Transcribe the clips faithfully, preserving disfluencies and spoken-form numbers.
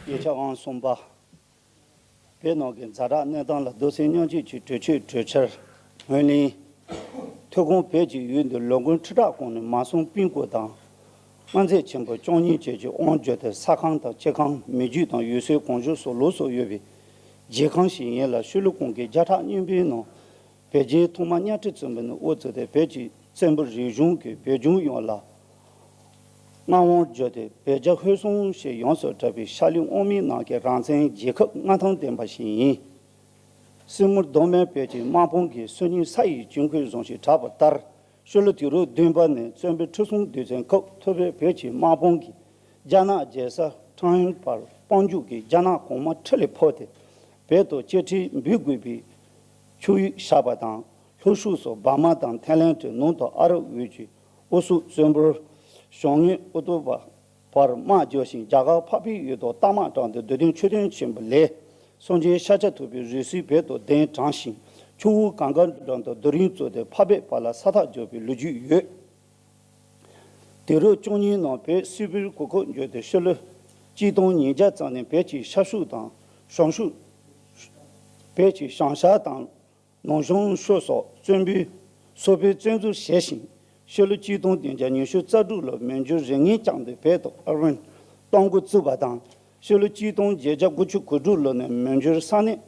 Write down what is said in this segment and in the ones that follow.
ཡིག་ཆ་ཨང་གསུམ་པ། བོད་ནང་གི་ཛ་དྲག་གནས་སྟངས་ལ་རྡོ་སེམས་མཉམ་སྐྱེད་ཀྱི་གྲོས་ཆོད་གྲོས་འཆར་ངོས་ལེན། ཐུགས་དགོངས། བོད་ཀྱི་ཡུལ་འདི་ལོ་རྒོད་ཁྲི་ཕྲག་གོང་ནས་མ་སྲུང་སྤུན་དགུ་དང་། དབང་མཛད་ཆེན་པོ་བཅུ་གཉིས་བཅས་ཀྱི་དབང་བརྒྱུད་དེ་ས་ཁང་དང་སྐྱེ་ཁང་མི་རྒྱུད་དང་ཡུལ་སྲོལ་གོམས་གཤིས་སོགས་ལོགས་སུ་ཡོད་པའི་རྒྱལ་ཁམས་ཤིག་ཡིན་ལ། ཤུལ་ལུས་གང་གི་བརྒྱ་ཕྲག་གཉིས་པའི་ནང་བོད་རྒྱལ་ཐོག་མ་གཉའ་ཁྲི་བཙན་པོ་ནས་དབུ་བཙུགས་ཏེ་བོད་ཀྱི་བཙན་པོའི་རིག་གཞུང་གིས་བོད་ལྗོངས་ཡོངས་ལ་མངའ་དབང་བསྒྱུར་ཏེ། བོད་རྒྱལ་ཧོར་སྲུང་ཞེས་ཡོངས་སུ་གྲགས་པའི་ཤར་གླིང་དབུ་མའི་ནང་གི་རང་བཙན་རྒྱལ་ཁབ་མངའ་ཐང་ལྡན་པ་ཞིག་ཡིན། སྲིན་མོ་གདོང་དམར་བོད་ཀྱི་དམག་དཔུང་གིས་སུམ་གཉིས་ས་ཡི་དཀྱིལ་འཁོར་བཟུང་ཞེས་གྲགས་པ་ལྟར། ཤུལ་ལུས་དུས་རབས་བདུན་པ་ནས་བཙན་པོའི་ཁྲི་སྲོང་ལྡེ་བཙན་སྐབས་ཐུབ་པའི་བོད་ཀྱི་དམག་དཔུང་གིས་རྒྱ་ནག་རྒྱལ་ས་ཁྲང་ཨན་བར་དཔལ་འབྱོར་གྱི་རྒྱ་ནག་གོང་མ་ཁྲི་ལས་ཕབ་སྟེ། བོད་དུ་གཅིག་སྒྲིལ་འབུལ་དགོས་པའི་ཆོད་ཡིག་བཞག་པ་དང་། ལྷོ་ཕྱོགས་སུ་བར་མ་དང་ཐའི་ལན་གྱི། ནང་དུ་ཨ་རབ་འོག་གི་ཨུ་སུ་བཙན་པོར་ཞང་ངེ་ཨུ་ཏུ་པ་བར་དམག་རྒྱག་ཞིང་། རྒྱ་གར་འཕགས་པའི་ཡུལ་དུ་རྟ་དམག་དྲངས་ཏེ། བདུད་འདུལ་མཆོད་རྟེན་ཆེན་པོ་ལས་སངས་རྒྱས་ཤཱཀྱ་ཐུབ་པའི་རིགས་སུ་བོད་དུ་གདན་དྲངས་ཤིང་། ཆུ་བོ་གངྒཱ་འགྲམ་དུ་རྡོ་རིང་བཙུགས་ཏེ་འཕགས་པའི་བར་ལ་ས་ཐག་རྒྱག་པའི་ལོ་རྒྱུས་ཡོད། དུས་རབས་བཅུ་གཉིས་ནང་བོད་སིལ་བུར་གོ་སྐབས་འབྱོར་ཏེ། ཤུལ་ལུས་སྤྱི་སྟོང་ཉིས་བརྒྱ་ཙམ་ནས་བོད་ཀྱི་ཤར་ཕྱོགས་དང་བྱང་ཕྱོགས། བོད་ཀྱི་བྱང་ཤར་དང་ནུབ་བྱང་ཕྱོགས་སོགས་བཙན་པོའི་སོག་པོས་བཙན་འཛུལ་བྱས་ཤིང་། ཤུལ་ལུས་སྤྱི་སྟོང་བདུན་བརྒྱ་ཉི་ཤུ་རྩ་དྲུག་ལོར་མི་འགྱུར་རིགས་ངན་བསྐྱངས་ཏེ་བོད་དུ་ཨ་རོན་གཏོང་འགོ་བཙུགས་པ་དང་། ཤུལ་ལུས་སྤྱི་སྟོང་བརྒྱད་བརྒྱ་དགུ་བཅུ་གོ་དྲུག་ལོ་ནས་མི་འགྱུར་ས་གནས་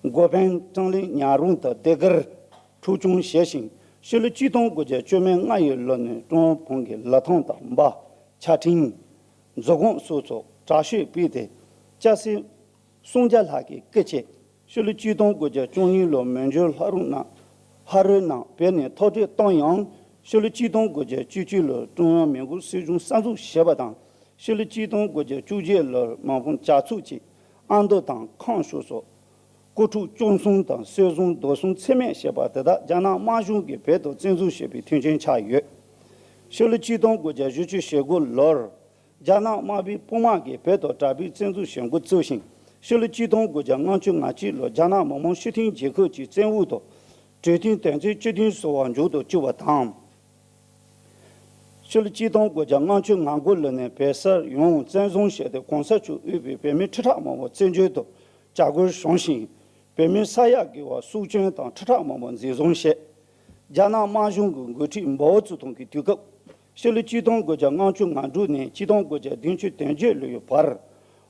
འགོ་དཔོན་ཀྲང་ལིང་ཉ་རོང་དུ་སྡེ་དགེར་འཁྲུག་སྐྱོང་བྱས་ཤིང་། ཤུལ་ལུས་སྤྱི་སྟོང་དགུ་བརྒྱ་བཅོ་ལྔ་ཡི་ལོ་ནས་ཀྲུང་དབྱང་བོན་གྱི་ལི་ཐང་དང་འབའ། ཆ་ཁྲིན། མཛོ་སྒང་སོགས་སུ་དྲག་ཤོས་སྤེལ་ཏེ། སྐྱ་སེར་སུམ་བརྒྱ་ལྷག་གི་སྐུ་ཚེ། ཤུལ་ལུས་སྤྱི་སྟོང་དགུ་བརྒྱ་བཅུ་གཉིས་ལོར་མི་འགྱུར་ལྷ་རུང་ནང་ཕ་རོལ་ནང་བོད་ནས་མཐོ་གྲོས་བཏང་ཡང་། ཤུལ་ལུས་སྤྱི་སྟོང་དགུ་བརྒྱ་བཅུ་གཅིག་ལོར་ཀྲུང་དབྱང་མི་འགོག་སྲིད་གཞུང་གསར་འཛུགས་བྱས་པ་དང་། ཤུལ་ལུས་སྤྱི་སྟོང་དགུ་བརྒྱ་བཅུ་བརྒྱད་ལོར་དམག་དཔུང་རྒྱ་ཚུགས་ཀྱིས་ཨ་མདོ་དང་ཁམས་ཕྱོགས་སུ་རྐུ་འཕྲོག་བཅོམ་བཟུང་དང་། སྲོལ་བཟུང་རྡོ་སྲུང་ཚད་མེད་བྱས་པ་དེ་དག་རྒྱ་ནག་དམར་གཞུང་གིས་བོད་དུ་བཙན་འཛུལ་བྱས་པའི་མཐུན་རྐྱེན་ཆགས་ཡོད། ཤུལ་ལུས་སྤྱི་སྟོང་དགུ་བརྒྱ་བཞི་བཅུ་ཞེ་དགུ་ལོར་རྒྱ་ནག་དམར་པོའི་དཔུང་དམག་གིས་བོད་དུ་དྲག་པོའི་བཙན་འཛུལ་བྱེད་འགོ་བཙུགས་ཤིང་། ཤུལ་ལུས་སྤྱི་སྟོང་དགུ་བརྒྱ་ལྔ་བཅུ་ང་གཅིག་ལོར་རྒྱ་ནག་མི་དམངས་སྤྱི་མཐུན་རྒྱལ་ཁབ་ཀྱི་བཙན་འོག་ཏུ་གྲོས་མཐུན་དོན་ཚན་བཅུ་བདུན་ཟེར་བ་མཇུག་ཏུ་བསྒྲིལ་བ་དང་། ཤུལ་ལུས་སྤྱི་སྟོང་དགུ་བརྒྱ་ལྔ་བཅུ་ང་དགུ་ལོ་ནས་བོད་སར་ཡོངས་བཙན་བཟུང་བྱས་ཏེ། གོང་ས་མཆོག་དབུས་པའི་བོད་མི་ཁྲི་ཕྲག་མང་པོ་བཙན་བྱོལ་དུ་བྱ་རྒོད་བྱུང་ཞིང་། བོད་མི་ས་ཡ་བརྒལ་བ་སྲོག་སྐྱོན་དང་ཁྲི་ཕྲག་མང་པོ་འཛིན་བཟུང་བྱས། རྒྱ་ནག་དམར་གཞུང་གི་འགོ་ཁྲིད་མའོ་ཙེ་ཏུང་གི་དུས་སྐབས། ཤུལ་ལུས་སྤྱི་སྟོང་དགུ་བརྒྱ་ལྔ་བཅུ་ང་དྲུག་ནས་སྤྱི་སྟོང་དགུ་བརྒྱ་བདུན་ཅུ་དོན་བརྒྱད་ལོའི་བར།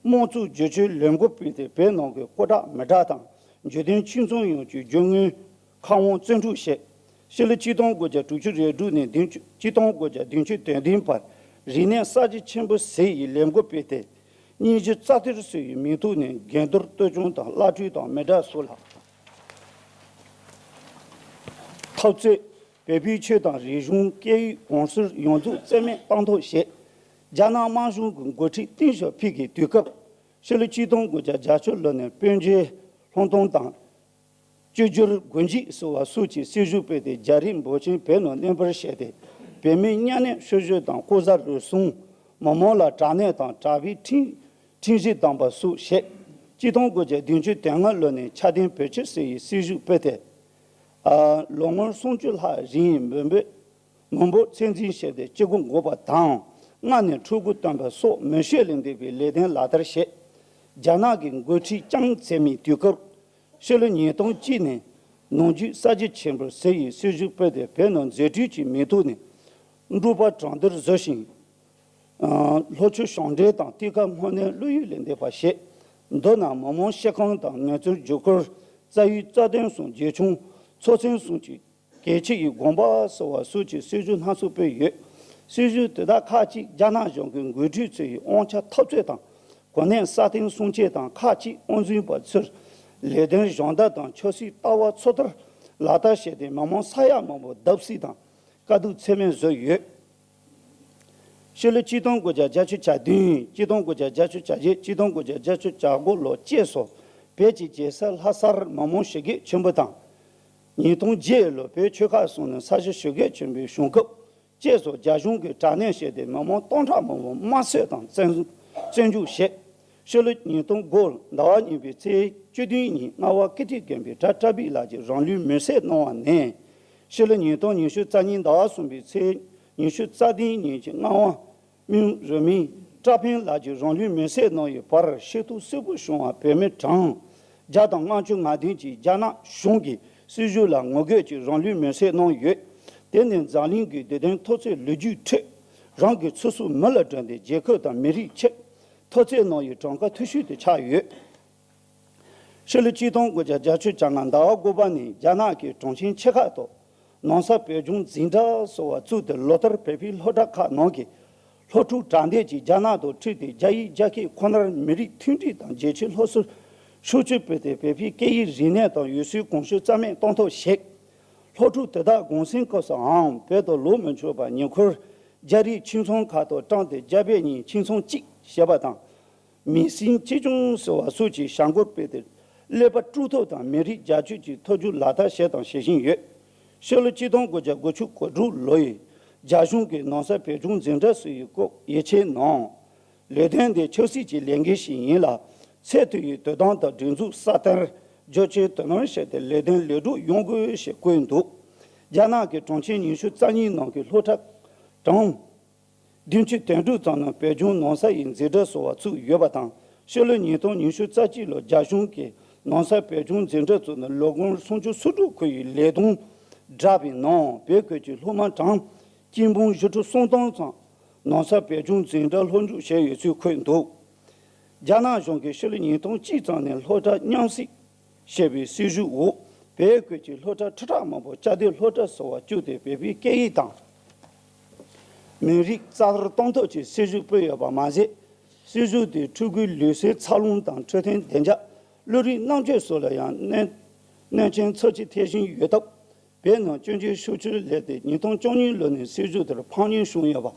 དམངས་གཙོ་བསྒྱུར་བཅོས་ལས་འགུལ་སྤེལ་ཏེ། བོད་ནང་གི་སྐུ་དྲག་མི་དྲག་དང་འཇིག་རྟེན་ཕྱི་ཚོང་ཡོངས་ཀྱི་རྒྱུ་དངོས་ཁང་དབང་བཙན་འཕྲོག་བྱས། ཕྱི་ལོ་ཆིག་སྟོང་དགུ་བརྒྱ་དྲུག་ཅུ་རེ་དྲུག་ནས་བདུན་ཅུ། ཆིག་སྟོང་དགུ་བརྒྱ་བདུན་ཅུ་དོན་བདུན་བར་རིག་གནས་གསར་བརྗེ་ཆེན་པོ་ཟེར་ཡི་ལས་འགུལ་སྤེལ་ཏེ། སྙིང་རྗེ་རྩ་གཏེར་ཟེར་ཡི་མིང་ཐོག་ནས་རྒན་དར་གཏོར་སྐྱོན་དང་བླ་སྤྲུལ་དང་མི་དྲག་སོགས་ལ་འཐབ་རྩོད། བོད་པའི་ཆོས་དང་རིག་གཞུང་སྐད་ཡིག་གོམས་སྲོལ་ཡོངས་རྫོགས་རྩིས་མེད་གཏོང་ཐབས་བྱས། རྒྱ་ནག་དམར་གཞུང་གི་འགོ་ཁྲིད་ཏེང་ཞའོ་ཕིང་གི་དུས་སྐབས། ཕྱི་ལོ་ཆིག་སྟོང་དགུ་བརྒྱ་བརྒྱད་ཅུ་ལོ་ནས་དཔོན་ཆེན་ལྷོ་ཐོང་དང་། བཅོས་བསྒྱུར་དགོན་སྐྱིད་ཟེར་བ་སོགས་ཀྱི་སྲིད་བྱུས་སྤེལ་ཏེ། རྒྱ་རིགས་འབོར་ཆེན་བོད་ནང་གནས་སྤར་བྱས་ཏེ། བོད་མི་གཉའ་གནོན་བཤུ་གཞོག་དང་ལྐོག་ཟ་རུལ་སུངས། མི་མང་ལ་དྲག་གནོན་དང་དྲག་པོའི་ཁྲིམས་ཁྲིམས་གཞི་བསྡམས་པ་སོགས་བྱས། ཆིག་སྟོང་དགུ་བརྒྱ་བདུན་ཅུ་དོན་ལྔ་ལོ་ནས་ཆ་ལྡན་བོད་ཆས་ཟེར་བའི་སྲིད་བྱུས་སྤེལ་ཏེ། ཨ། ལོ་ངོ་སུམ་ཅུ་ལྷག་རིང་མི་འབོར་མི་འབོར་ཚད་འཛིན་བྱས་ཏེ་སྤྱི་སྒོ་འགོག་པ་དང་། མངགས་ནས་ཕྲུ་གུ་བཏོན་པ་སོགས་མི་ཆོས་ལས་འདས་པའི་ལས་དོན་ལག་བསྟར་བྱས། རྒྱ་ནག་གི་འགོ་ཁྲིད་ཅང་ཙེ་མིན་དུས་སྐབས། ཕྱི་ལོ་ཉིས་སྟོང་གཅིག་ནས་ནང་རྒྱུད་གསར་བརྗེ་ཆེན་པོ་ཟེར་ཡི་སྲིད་བྱུས་སྤེལ་ཏེ། བོད་ནང་མཛད་འཕྲིན་གྱི་མིང་ཐོག་ནས་འབྲོག་པ་གྲོང་སྡེར་བཟོས་ཤིང་། ལྷོ་ཕྱོགས་ཞིང་འབྲེལ་དང་གཏེར་ཁ་སྔོག་འདོན་བླུ་ཡུལ་ལས་འདས་པ་བྱས། མདོར་ན་མི་མང་སྤྱི་ཁང་དང་ངལ་རྩོལ་རྒྱུ་སྐར། རྩ་ཡུལ་རྩ་དོན་སོགས་རྒྱས་ཆུང་ཚོ་ཚན་སོགས་ཀྱི་གལ་ཆེ་ཡི་དགོན་པ་ཟེར་བ་སོགས་ཀྱི་སྲིད་བྱུས་སྣ་ཚོགས་སྤེལ་ཡོད། སྲིད་བྱུས་དེ་དག་ཁག་ཅིག་རྒྱ་ནག་གཞུང་གི་འགོ་ཁྲིད་ཚོ་ཡི་དབང་ཆ་འཐབ་རྩོད་དང་། གོ་གནས་སྲ་བརྟན་སྲུང་བཅད་དང་། ཁག་ཅིག་དབང་འཛིན་པ་ཚོར་ལས་དོན་སྦྱོང་བརྡར་དང་ཆབ་སྲིད་ལྟ་བ་ཚོ་ལྟར་ལག་བསྟར་བྱས་ཏེ། མི་མང་ས་ཡ་མང་པོ་བརྡབ་གསིག་དང་དཀའ་སྡུག་ཚད་མེད་བཟོས་ཡོད། ཕྱི་ལོ་ཆིག་སྟོང་དགུ་བརྒྱ་བརྒྱད་ཅུ་གྱ་བདུན། ཆིག་སྟོང་དགུ་བརྒྱ་བརྒྱད་ཅུ་གྱ་བརྒྱད། ཆིག་སྟོང་དགུ་བརྒྱ་བརྒྱད་ཅུ་གྱ་དགུ་ལོ་བཅས་སུ་བོད་ཀྱི་རྒྱལ་ས་ལྷ་སར་མི་མང་ཞི་རྒོལ་ཆེན་པོ་དང་། ཉིས་སྟོང་བརྒྱད་ལོར་བོད་ཆོལ་ཁ་གསུམ་ནས་ས་ཞིང་ཞི་རྒོལ་ཆེན་པོའི་བྱུང་སྐབས། བཅས་སུ་རྒྱ་གཞུང་གིས་དྲག་གནོན་བྱས་ཏེ། མི་མང་སྟོང་ཕྲག་མང་པོ་དམར་གསོད་དང་བཙོན་བཙོན་འཇུག་བྱས། ཕྱི་ལོ་ཉིས་སྟོང་དགུ་ཟླ་བ་གཉིས་པའི་ཚེས་བཅུ་བདུན་ཉིན་རྔ་བ་ཀིརྟི་དགོན་པའི་གྲྭ་བཀྲ་བྷེ་ལགས་ཀྱིས་རང་ལུས་མེར་སྲེག་གནང་བ་ནས། ཕྱི་ལོ་ཉིས་སྟོང་ཉི་ཤུ་རྩ་གཉིས་ཟླ་བ་གསུམ་པའི་ཚེས་ཉི་ཤུ་རྩ་བདུན་ཉིན་གྱི་རྔ་བ་སྨན་རི་མིང་ ཀྲ་ཕན་ལགས་ཀྱིས་རང་ལུས་མེར་སྲེག་གནང་བའི་བར་ཤེས་རྟོགས་གསལ་པོ་བྱུང་བ་བོད་མི་གྲངས་བརྒྱ་དང་ལྔ་བཅུ་ང་བདུན་གྱིས་རྒྱ་ནག་གཞུང་གིས་སྲིད་གཞུང་ལ་ངོ་རྒོལ་གྱིས་རང་ལུས་མེར་སྲེག་གནང་ཡོད། དེ་ནི་འཛམ་གླིང་གི་བདེ་དོན་འཐབ་རྩོད་ལོ་རྒྱུས་ཁྲོད་རང་གི་ཚེ་སྲོག་མེ་ལ་སྒྲོན་ཏེ་རྒྱལ་ཁབ་དང་མི་རིགས་ཆེད་འཐབ་རྩོད་གནང་བའི་གྲངས་ཀ་མཐོ་ཤོས་དེ་ཆགས་ཡོད། ཕྱི་ལོ་ཆིག་སྟོང་དགུ་བརྒྱ་བརྒྱད་ཅུ་གྱ་ལྔ་ཟླ་བ་དགུ་པ་ནས་རྒྱ་ནག་གི་གྲོང་ཁྱེར་ཆེ་ཁག་ཏུ་ནང་ས་བོད་ལྗོངས་འཛིན་གྲྭ་ཟེར་བ་བཙུགས་ཏེ་ལོ་ལྟར་བོད་པའི་སློབ་གྲྭ་ཁག་ནང་གི་སློབ་ཕྲུག་གྲངས་འདས་ཀྱིས་རྒྱ་ནག་དང་འཁྲིལ་ཏེ་རྒྱ་ཡིག་རྒྱ་སྐད་ཁོ་ནར་མི་རིགས་མཐུན་སྒྲིལ་དང་རྒྱལ་སྤྱིའི་སློབ་གསོར་ཤུགས་ཆེ་སྤེལ་ཏེ་བོད་པའི་སྐད་ཡིག་རིག་གནས་དང་ཡུལ་སྲོལ་གོམས་གཤིས་རྩ་མེད་གཏོང་ཐབས་བྱས། སློབ་ཕྲུག་དེ་དག་གུང་སེང་སྐབས་སུའང་བོད་དུ་ལོག་མི་ཆོག་པར་ཉེ་འཁོར་རྒྱ་རིགས་ཁྱིམ་ཚང་ཁག་ཏུ་བཀྲམ་སྟེ་རྒྱ་བོད་གཉིས་ཁྱིམ་ཚང་གཅིག་ཞེས་པ་དང་། མིང་སྲིང་གཅེས་སྐྱོང་ཟེར་བ་སོགས་ཀྱི་བྱ་འགུལ་སྤེལ་ཏེ་ཀླད་པ་དཀྲུག་ཐབས་དང་མི་རིགས་རྒྱ་སྐྱོང་གི་ཐབས་ཇུས་ལག་བསྟར་བྱས་དང་བྱེད་བཞིན་ཡོད། ཕྱི་ལོ་ཆིག་སྟོང་དགུ་བརྒྱ་དགུ་བཅུ་གོ་དྲུག་ལོ་ཡི་རྒྱ་གཞུང་གིས་ནང་ས་བོད་ལྗོངས་འཛིན་གྲྭ་ཟེར་བའི་སྐོར་ཡིག་ཆའི་ནང་། ལས་དོན་འདི་ཆབ་སྲིད་ཀྱི་ལས་འགན་ཞིག་ཡིན་ལ། ཚད་མཐོ་བའི་དོ་དམ་དང་སྒྲིག་འཛུགས་སྲ་བརྟན་རྒྱུ་ཆའི་དོ་སྣང་བྱས་ཏེ་ལས་དོན་ལེགས་གྲུབ་ཡོང་དགོས་ཞེས་བཀོད་འདུག་རྒྱ་ནག་གི་གྲོང་ཁྱེར་ཉི་ཤུ་རྩ་གཉིས་ནང་གི་སློབ་གྲྭ་གྲངས་བདུན་ཅུ་དོན་དྲུག་ཙམ་ནང་བོད་ལྗོངས་ནང་ས་ཡི་འཛིན་གྲྭ་ཟེར་བ་བཙུགས་ཡོད་པ་དང་། ཕྱི་ལོ་ཉིས་སྟོང་ཉི་ཤུ་རྩ་གཅིག་ལོར་རྒྱ་གཞུང་གིས་ནང་ས་བོད་ལྗོངས་འཛིན་གྲྭ་བཙུགས་ནས་ལོ་ངོ་སུམ་ཅུ་སོ་དྲུག་འཁོར་བའི་ལས་དོན་བསྒྲགས་པའི་ནང་བོད་ཁུལ་གྱི་སློབ་མ་གྲངས་ཆིག་འབུམ་བཞི་ཁྲི་སུམ་སྟོང་ཙམ་ནང་ས་བོད་ལྗོངས་འཛིན་གྲྭར་སློབ་འཇུག་བྱས་ཡོད་ཚུལ་འཁོད་འདུག་རྒྱ་ནག་གཞུང་གིས་ཕྱི་ལོ་ཉིས་སྟོང་གཅིག་ཙམ་ནས་སློབ་གྲྭ་མཉམ་བསྲེས་བྱས་པའི་སྲིད་བྱུས་འོག་བོད་ཁུལ་གྱི་སློབ་གྲྭ་ཁྲི་ཕྲག་མང་པོ་བཅའ་སྡོད་སློབ་གྲྭ་ཟེར་བ་བཙུགས་ཏེ་བོད་པའི་སྐད་ཡིག་དང་། མི་རིགས་རྩ་གཏོར་གཏོང་ཐབས་ཀྱི་སྲིད་བྱུས་སྤེལ་ཡོད་པ་མ་ཟད། སྲིད་བྱུས་དེས་ཕྲུ་གུའི་ལུས་རྩལ་འཚར་ལོངས་དང་འཕྲོད་བསྟེན་བདེ་འཇགས། བློ་རིག་རྣམ་དཔྱོད་སོགས་ལ་ཡང་གནོད་གནོད་སྐྱོན་ཚབས་ཆེ་ཐེབས་བཞིན་ཡོད་སྟབས། བོད་ནང་སྐྱོན་བརྗོད་ཤུགས་ཆེར་སླེབས་ཏེ་ཉིས་སྟོང་བཅུ་གཉིས་ལོ་ནས་སྲིད་བྱུས་དེར་ཕམ་ཉེས་བྱུང་ཡོད་པ་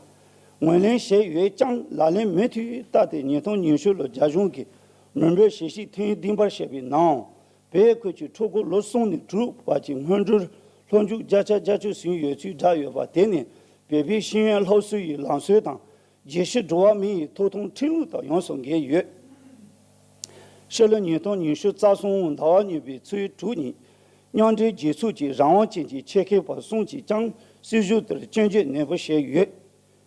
ངོས་ལེན་བྱས་ཡོད་ཀྱང་ལག་ལེན་མུ་མཐུད་བསྟར་ཏེ་ཉིས་སྟོང་ཉི་ཤུ་ལོར་རྒྱ་གཞུང་གིས་མི་འབོར་གཞི་བཞག་ཐེངས་བདུན་པར་བྱས་པའི་ནང་། བོད་ཁུལ་གྱི་ཕྲུ་གུ་ལོ་གསུམ་ནས་དྲུག་བར་གྱི་སྔོན་འགྲོའི་སློབ་འཇུག་བརྒྱ་ཆ་བརྒྱད་ཅུ་ཟིན་ཡོད་ཚུལ་བསྒྲགས་ཡོད་པ་དེ་ནི་བོད་པའི་ཤེས་ཡོན་སློབ་གསོ་ཡི་ལམ་སྲོལ་དང་རྒྱལ་སྤྱིའི་འགྲོ་བ་མི་ཡི་ཐོབ་ཐང་ཁྲིམས་ལུགས་དང་ཡོངས་སུ་འགལ་ཡོད། ཕྱི་ལོ་ཉིས་སྟོང་ཉི་ཤུ་རྩ་གསུམ་ཟླ་བ་གཉིས་པའི་ཚེས་དྲུག་ཉིན་མཉམ་འབྲེལ་རྒྱལ་ཚོགས་ཀྱི་རང་དབང་ཅན་གྱི་ཆེད་མཁས་པ་གསུམ་གྱིས་ཀྱང་སྲིད་བྱུས་དེར་སྐྱོན་བརྗོད་ནན་པོ་བྱས་ཡོད།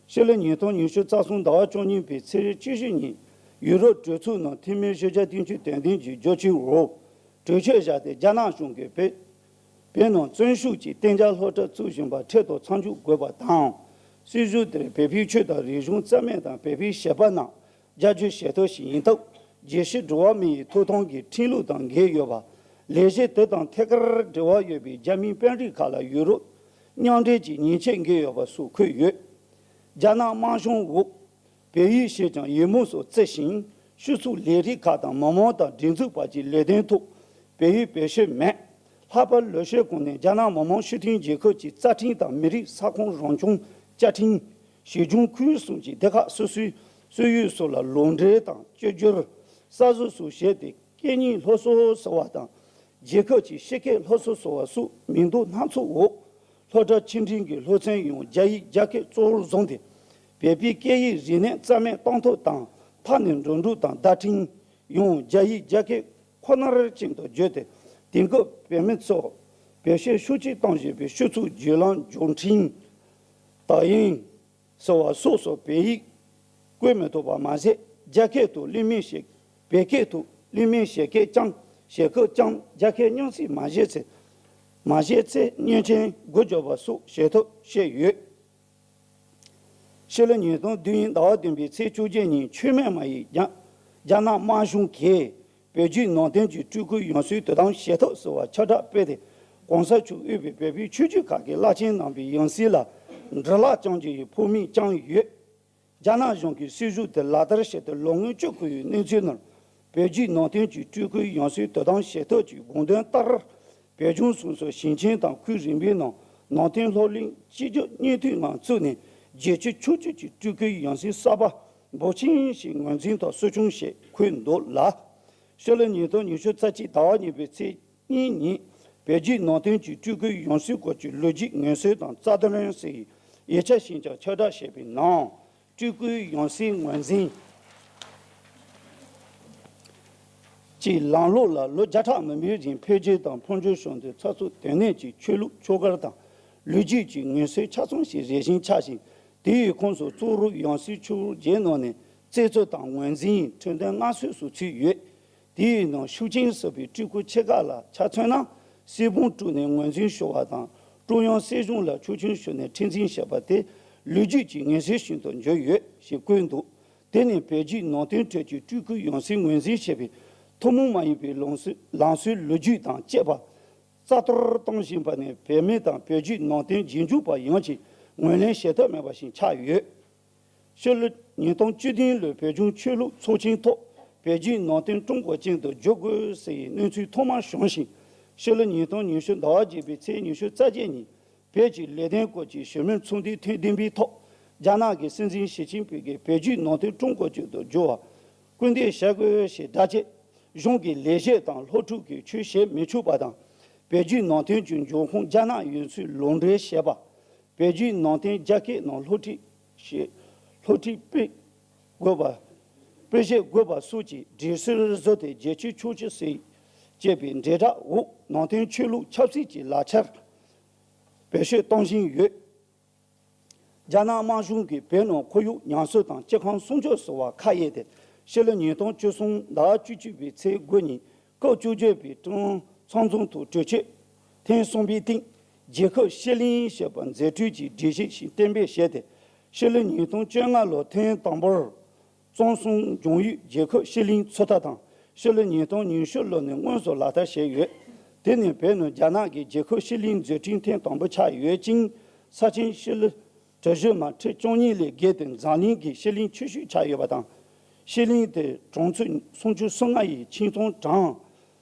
ཕྱི་ལོ་ཉིས་སྟོང་ཉི་ཤུ་རྩ་གསུམ་ཟླ་བ་བཅུ་གཉིས་པའི་ཚེས་བཅུ་བཞི་ཉིན་ཡུ་རོབ་གྲོས་ཚོགས་ནང་འཐུས་མི་བཞི་བརྒྱ་བདུན་ཅུ་དོན་བདུན་གྱིས་རྒྱབ་སྐྱོར་འོག་གྲོས་ཆོད་བཞག་སྟེ་རྒྱ་ནག་གཞུང་གིས་བོད་བོད་ནང་བཙན་ཤུགས་ཀྱིས་གཏན་འཇགས་སློབ་གྲྭ་བཙུགས་བཞིན་པ་འཕྲལ་དུ་མཚམས་འཇོག་དགོས་པ་དང་། སྲིད་བྱུས་དེར་བོད་པའི་ཆོས་དང་རིག་གཞུང་རྩ་མེད་དང་བོད་པའི་བྱིས་པ་རྣམས་རྒྱབ་སྐྱོར་བྱེད་ཐབས་ཤིག་ཡིན་སྟབས། རྒྱལ་སྤྱིའི་འགྲོ་བ་མི་ཡི་ཐོབ་ཐང་གི་ཁྲིམས་ལུགས་དང་འགལ་ཡོད་པ། ལས་གཞི་དེ་དང་ཐད་ཀར་འབྲེལ་བ་ཡོད་པའི་རྒྱ་མིའི་དཔོན་རིགས་ཁག་ལ་ཡུ་རོབ་མཉམ་འབྲེལ་གྱིས་ཉེས་ཆད་འགེལ་ཡོད་པ་སོགས་འཁོད་ཡོད། རྒྱ་ནག་དམར་གཞུང་འོག་བོད་ཡིག་ཤེས་ཀྱང་ཡིག་རྨོངས་སུ་བརྩི་ཞིང་། སྤྱི་ཚོགས་ལས་རིགས་ཁག་དང་མི་མང་དང་སྒྲིག་འཛུགས་བར་གྱི་ལས་དོན་ཐོག་བོད་ཡིག་བེད་སྤྱོད་མེད། ལྷག་པར་ལོ་ཤས་གོང་ནས་རྒྱ་ནག་མི་དམངས་སྤྱི་མཐུན་རྒྱལ་ཁབ་ཀྱི་རྩ་ཁྲིམས་དང་མི་རིགས་ས་ཁོངས་རང་སྐྱོང་བཅའ་ཁྲིམས། བྱིས་སྐྱོང་ཁུལ་གསུམ་གྱི་སྡེ་ཁག་སོ་སོའི་སོ་ཡུལ་སོགས་ལ་ལུང་འདྲེན་དང་བཅོས་བསྒྱུར་གསར་བཟོ་སོགས་བྱས་ཏེ། སྐད་གཉིས་སློབ་གསོ་ཟེར་བ་དང་། རྒྱལ་ཁབ་ཀྱི་སྤྱི་སྐད་སློབ་གསོ་ཟེར་བ་སོགས་མིང་འདོགས་སྣ་ཚོགས་འོག་སློབ་གྲྭ་ཆེ་འབྲིང་གི་སློབ་ཚན་ཡང་རྒྱ་ཡིག་རྒྱ་སྐད་གཙོ་བོར་བཟུང་སྟེ། བོད་པའི་སྐད་ཡིག་རིག་གནས་རྩ་མེད་གཏོང་ཐབས་དང་མཐའ་ནས་འགྲོ་འགྲུལ་དང་བརྡ་འཕྲིན་ཡང་རྒྱ་ཡིག་རྒྱ་སྐད་ཁོ་ནར་ཅན་དུ་བརྗོད་དེ། དེང་སྐབས་བོད་མི་ཚོ་བེད་སྤྱོད་ཤུགས་ཆེ་གཏོང་བཞིན་པའི་སྤྱི་ཚོགས་བརྒྱུད་ལམ་འབྱོར་འཕྲིན། དག་ཡིག་ཟེར་བ་སོགས་སུ་བོད་ཡིག་བཀོལ་མི་ཐུབ་པ་མ་ཟད། རྒྱ་སྐད་དུ་གླེང་མོལ་བྱེད། བོད་སྐད་དུ་གླེང་མོལ་བྱེད་སྐད་ཀྱང་བྱེད་སྐབས་ཀྱང་རྒྱ་སྐད་མཉམ་བསྲེས་མ་བྱས་ཚེ། མ་བྱས་ཚེ་མཉེས་ཆད་འགོ་འཛུགས་པ་སོགས་བྱེད་ཐབས་བཤད་ཡོད། ཕྱི་ལོ་ཉིས་སྟོང་བདུན་ཟླ་བ་བདུན་པའི་ཚེས་བཅོ་བརྒྱད་ཉིན་ཆོས་མེད་མ་ཡིས་རྒྱ་རྒྱ་ནག་དམར་གཞུང་གིས་བོད་བརྒྱུད་ནང་བསྟན་གྱི་སྤྲུལ་སྐུའི་ཡང་སྲིད་དོ་དམ་བྱེད་ཐབས་ཟེར་བ་ཁྱབ་བསྒྲགས་སྤེལ་ཏེ། གོང་ས་མཆོག་དབུས་པའི་བོད་པའི་ཆོས་བརྒྱུད་ཁག་གི་བླ་ཆེན་རྣམ་པའི་ཡང་སྲིད་ལ་འདྲི་ལག་བཅང་རྒྱུ་ཡི་ཕོགས་མིང་བཅངས་ཡོད། རྒྱ་ནག་གཞུང་གིས་སྲིད་བྱུས་དེ་ལག་བསྟར་བྱས་ཏེ་ལོ་ངོ་བཅུ་འཁོར་བའི་གནས་ཚུལ་ནང་། བོད་བརྒྱུད་ནང་བསྟན་གྱི་སྤྲུལ་སྐུའི་ཡང་སྲིད་དོ་དམ་བྱེད་ཐབས་ཀྱི་དགོངས་དོན་ལྟར། བོད་ལྗོངས་སོ་སོའི་ཞིང་ཆེན་དང་ཁུལ་རིམ་པའི་ནང་ནང་བསྟན་སློབ་གླིང་གཅིག་གྱུར་གཉིས་མཐུད་ངང་བཙུགས་ནས། རྒྱལ་སྤྱིའི་ཆོས་བརྒྱུད་ཀྱི་སྤྲུལ་སྐུའི་ཡང་སྲིད་གསར་པ་འབོར་ཆེན་ཞིག་ངོས་འཛིན་དང་གསོ་སྐྱོང་བྱས་འཁོད་འདུག་ལ། ཕྱི་ལོ་ཉིས་སྟོང་ཉི་ཤུ་རྩ་གཅིག་ཟླ་བ་གཉིས་པའི་ཚེས་གཉིས་ཉིན། བོད་བརྒྱུད་ནང་བསྟན་གྱི་སྤྲུལ་སྐུའི་ཡང་སྲིད་སྐོར་གྱི་ལོ་རྒྱུས་ངོ་སྲོལ་དང་རྩ་དོན་ཟེར་བའི་ཡིག་ཆ་ཞིག་ཀྱང་ཁྱབ་བསྒྲགས་བྱས་པའི་ནང་། སྤྲུལ་སྐུའི་ཡང་སྲིད་ངོས་འཛིན་གྱི་ལམ་ལུགས་ལ་ལོ་བརྒྱ་ཕྲག་མང་པོའི་རིང་འཕེལ་རྒྱས་དང་འཕོ་འགྱུར་བྱུང་སྟེ། ཚགས་ཚུད་དོན་གནད་ཀྱི་ཆོས་ལུགས་ཆོས་སྒར་དང་ལོ་རྒྱུས་ཀྱི་ངོ་སྲོལ་ཆ་ཚང་ཞིག་རེ་བཞིན་ཆགས་ཤིང་། དེའི་ཁོངས་སུ་གཙོ་བོར་ཡང་སྲིད་ཆོས་བརྒྱད་ནང་ནས་ རྩད་གཅོད་དང་ངོས་འཛིན། ཁྲིམས་དོན་སྔ་ཚུད་སོགས་ཚུད་ཡོད། དེའི་ནང་ཤུགས་རྐྱེན་ཟེར་བའི་སྤྲུལ་སྐུ་ཆེ་ཁག་ལ་ཆ་མཚོན་ན། གསེར་བུམ་དཀྲུགས་ནས་ངོས་འཛིན་ཞུ་བ་དང་། ཀྲུང་དབྱང་སྲིད་གཞུང་ལ་ཆོག་མཆན་ཞུས་ནས་ཁྲིམས་འཛིན་བྱས་པ་དེ་ལོ་རྒྱུས་ཀྱི་ངེས་ཟིན་ཞིག་ཏུ་འགྱུར་ཡོད་ཞེས་བཀོད་འདུག་དེ་ནི་བོད་བརྒྱུད་ནང་བསྟན་ཁྲོད་ཀྱི་སྤྲུལ་སྐུའི་ཡང་སྲིད་ངོས་འཛིན་བྱེད་པའི་ཐུན་མོང་མ་ཡིན་པའི་ལམ་སྲོལ་ལམ་སྲོལ་ལོ་རྒྱུས་དང་བཅས་པ་རྩ་གཏོར་གཏོང་བཞིན་པ་ནི། བོད་མི་དང་བོད་བརྒྱུད་ནང་བསྟན་རྗེས་འཇུག་པ་ཡོངས་ཀྱིས་ངོས་ལེན་བྱེད་ཐབས་མེད་པ་ཞིག་ཆགས་ཡོད། ཕྱི་ལོ་ཉིས་སྟོང་བཅུ་བདུན་ལོའི་བོད་ལྗོངས་ཆོས་ལུགས་ཚོགས་ཆེན་ཐོག་བོད་བརྒྱུད་ནང་བསྟན་ཀྲུང་གོ་ཅན་དུ་བསྒྱུར་དགོས་ཟེར་བའི་གནས་ཚུལ་ཐོག་མར་བྱུང་ཞིང་། ཕྱི་ལོ་ཉིས་སྟོང་ཉི་ཤུ་ཟླ་བ་བརྒྱད་པའི་ཚེས་ཉི་ཤུ་རྩ་བརྒྱད་ཉིན། བོད་ཀྱི་ལས་དོན་སྐོར་གྱི་ཞི་མོལ་ཚོགས་འདུའི་ཐེངས་བདུན་པའི་ཐོག་རྒྱ་ནག་གི་སྲིད་འཛིན་ཞི་ཅིན་ཕིང་གིས་བོད་བརྒྱུད་ནང་བསྟན་ཀྲུང་གོ་ཅན་དུ་བསྒྱུར་བར་སྐུལ་འདེད་བྱ་དགོས་ཞེས་བརྡ་བཅད། གཞུང་གི་ལས་བྱེད་དང་སློབ་ཕྲུག་གིས་ཆོས་བྱེད་མི་ཆོག་པ་དང་། བོད་བརྒྱུད་ནང་བསྟན་གྱི་འབྱུང་ཁུངས་རྒྱ་ནག་ཡིན་ཚུལ་ལུང་འདྲེན་བྱས་པ། བོད་བརྒྱུད་ནང་བསྟན་རྒྱ་སྐད་ནང་སློབ་ཁྲིད་བྱེད། སློབ་ཁྲིད་སྤེལ་དགོས་པ། སྤེལ་བྱེད་དགོས་པ་སོགས་ཀྱི་སྒྲིག་སྲོལ་བཟོས་ཏེ། རྒྱལ་སྤྱིའི་ཆོས་བརྒྱུད་ཟེར་བྱས་པའི་འབྲེལ་སྒྲ་འོག་ནང་བསྟན་ཆོས་ལུགས་ཆབ་སྲིད་ཀྱི་ལག་ཆར་བེད་སྤྱོད་གཏོང་བཞིན་ཡོད། རྒྱ་ནག་དམར་གཞུང་གིས་བོད་ནང་ཁོར་ཡུག་ཉམས་གསོ་དང་སྤྱི་ཁང་སྲུང་སྐྱོབ་སོགས་ལ་ཁ་གཡར་ཏེ། ཕྱི་ལོ་ཉིས་སྟོང་བཅུ་གསུམ་ཟླ་བ་བཅུ་གཅིག་པའི་ཚེས་དགུ་ཉིན་སྐབས་བཅུ་བརྒྱད་པའི་ཀྲུང་ཚང་འཛོམས་ཐོག་གྲོས་ཆོད་ཐེངས་གསུམ་པའི་སྟེང་། རྒྱལ་ཁབ་ཤེས་གླིང་ཞེས་པ་མཛད་འཕྲིན་གྱི་སྒྲིག་གཞི་ཞིག་གཏན་འབེབས་བྱས་ཏེ། ཕྱི་ལོ་ཉིས་སྟོང་བཅོ་ལྔ་ལོར་ཐེངས་དང་པོར་གཙང་གསུམ་འབྱུང་ཡུལ་རྒྱལ་ཁབ་ཤེས་གླིང་ཚུགས་ཐབས་དང་། ཕྱི་ལོ་ཉིས་སྟོང་ཉི་ཤུ་ལོ་ནས་དངོས་སུ་ལག་བསྟར་བྱས་ཡོད། དེ་ནི་བོད་ནང་རྒྱ་ནག་གི་རྒྱལ་ཁབ་ཤེས་གླིང་མཛད་འཕྲིན་ཐེངས་དང་པོ་ཆགས་ཡོད་ཅིང་། ས་ཆེན་ཤེས་གླིང་གྲུ་བཞི་མ་ཁྲི་བཅུ་གཉིས་ལས་བརྒལ་ཏེ་འཛམ་གླིང་གི་ཤེས་གླིང་ཆེ་ཤོས་ཆགས་ཡོད་པ་དང་། ཤེས་གླིང་དེ་གྲངས་ཚད་སུམ་ཅུ་སོ་ལྔ་ཡི་ཆིང་ཏུའུ་གྲམ་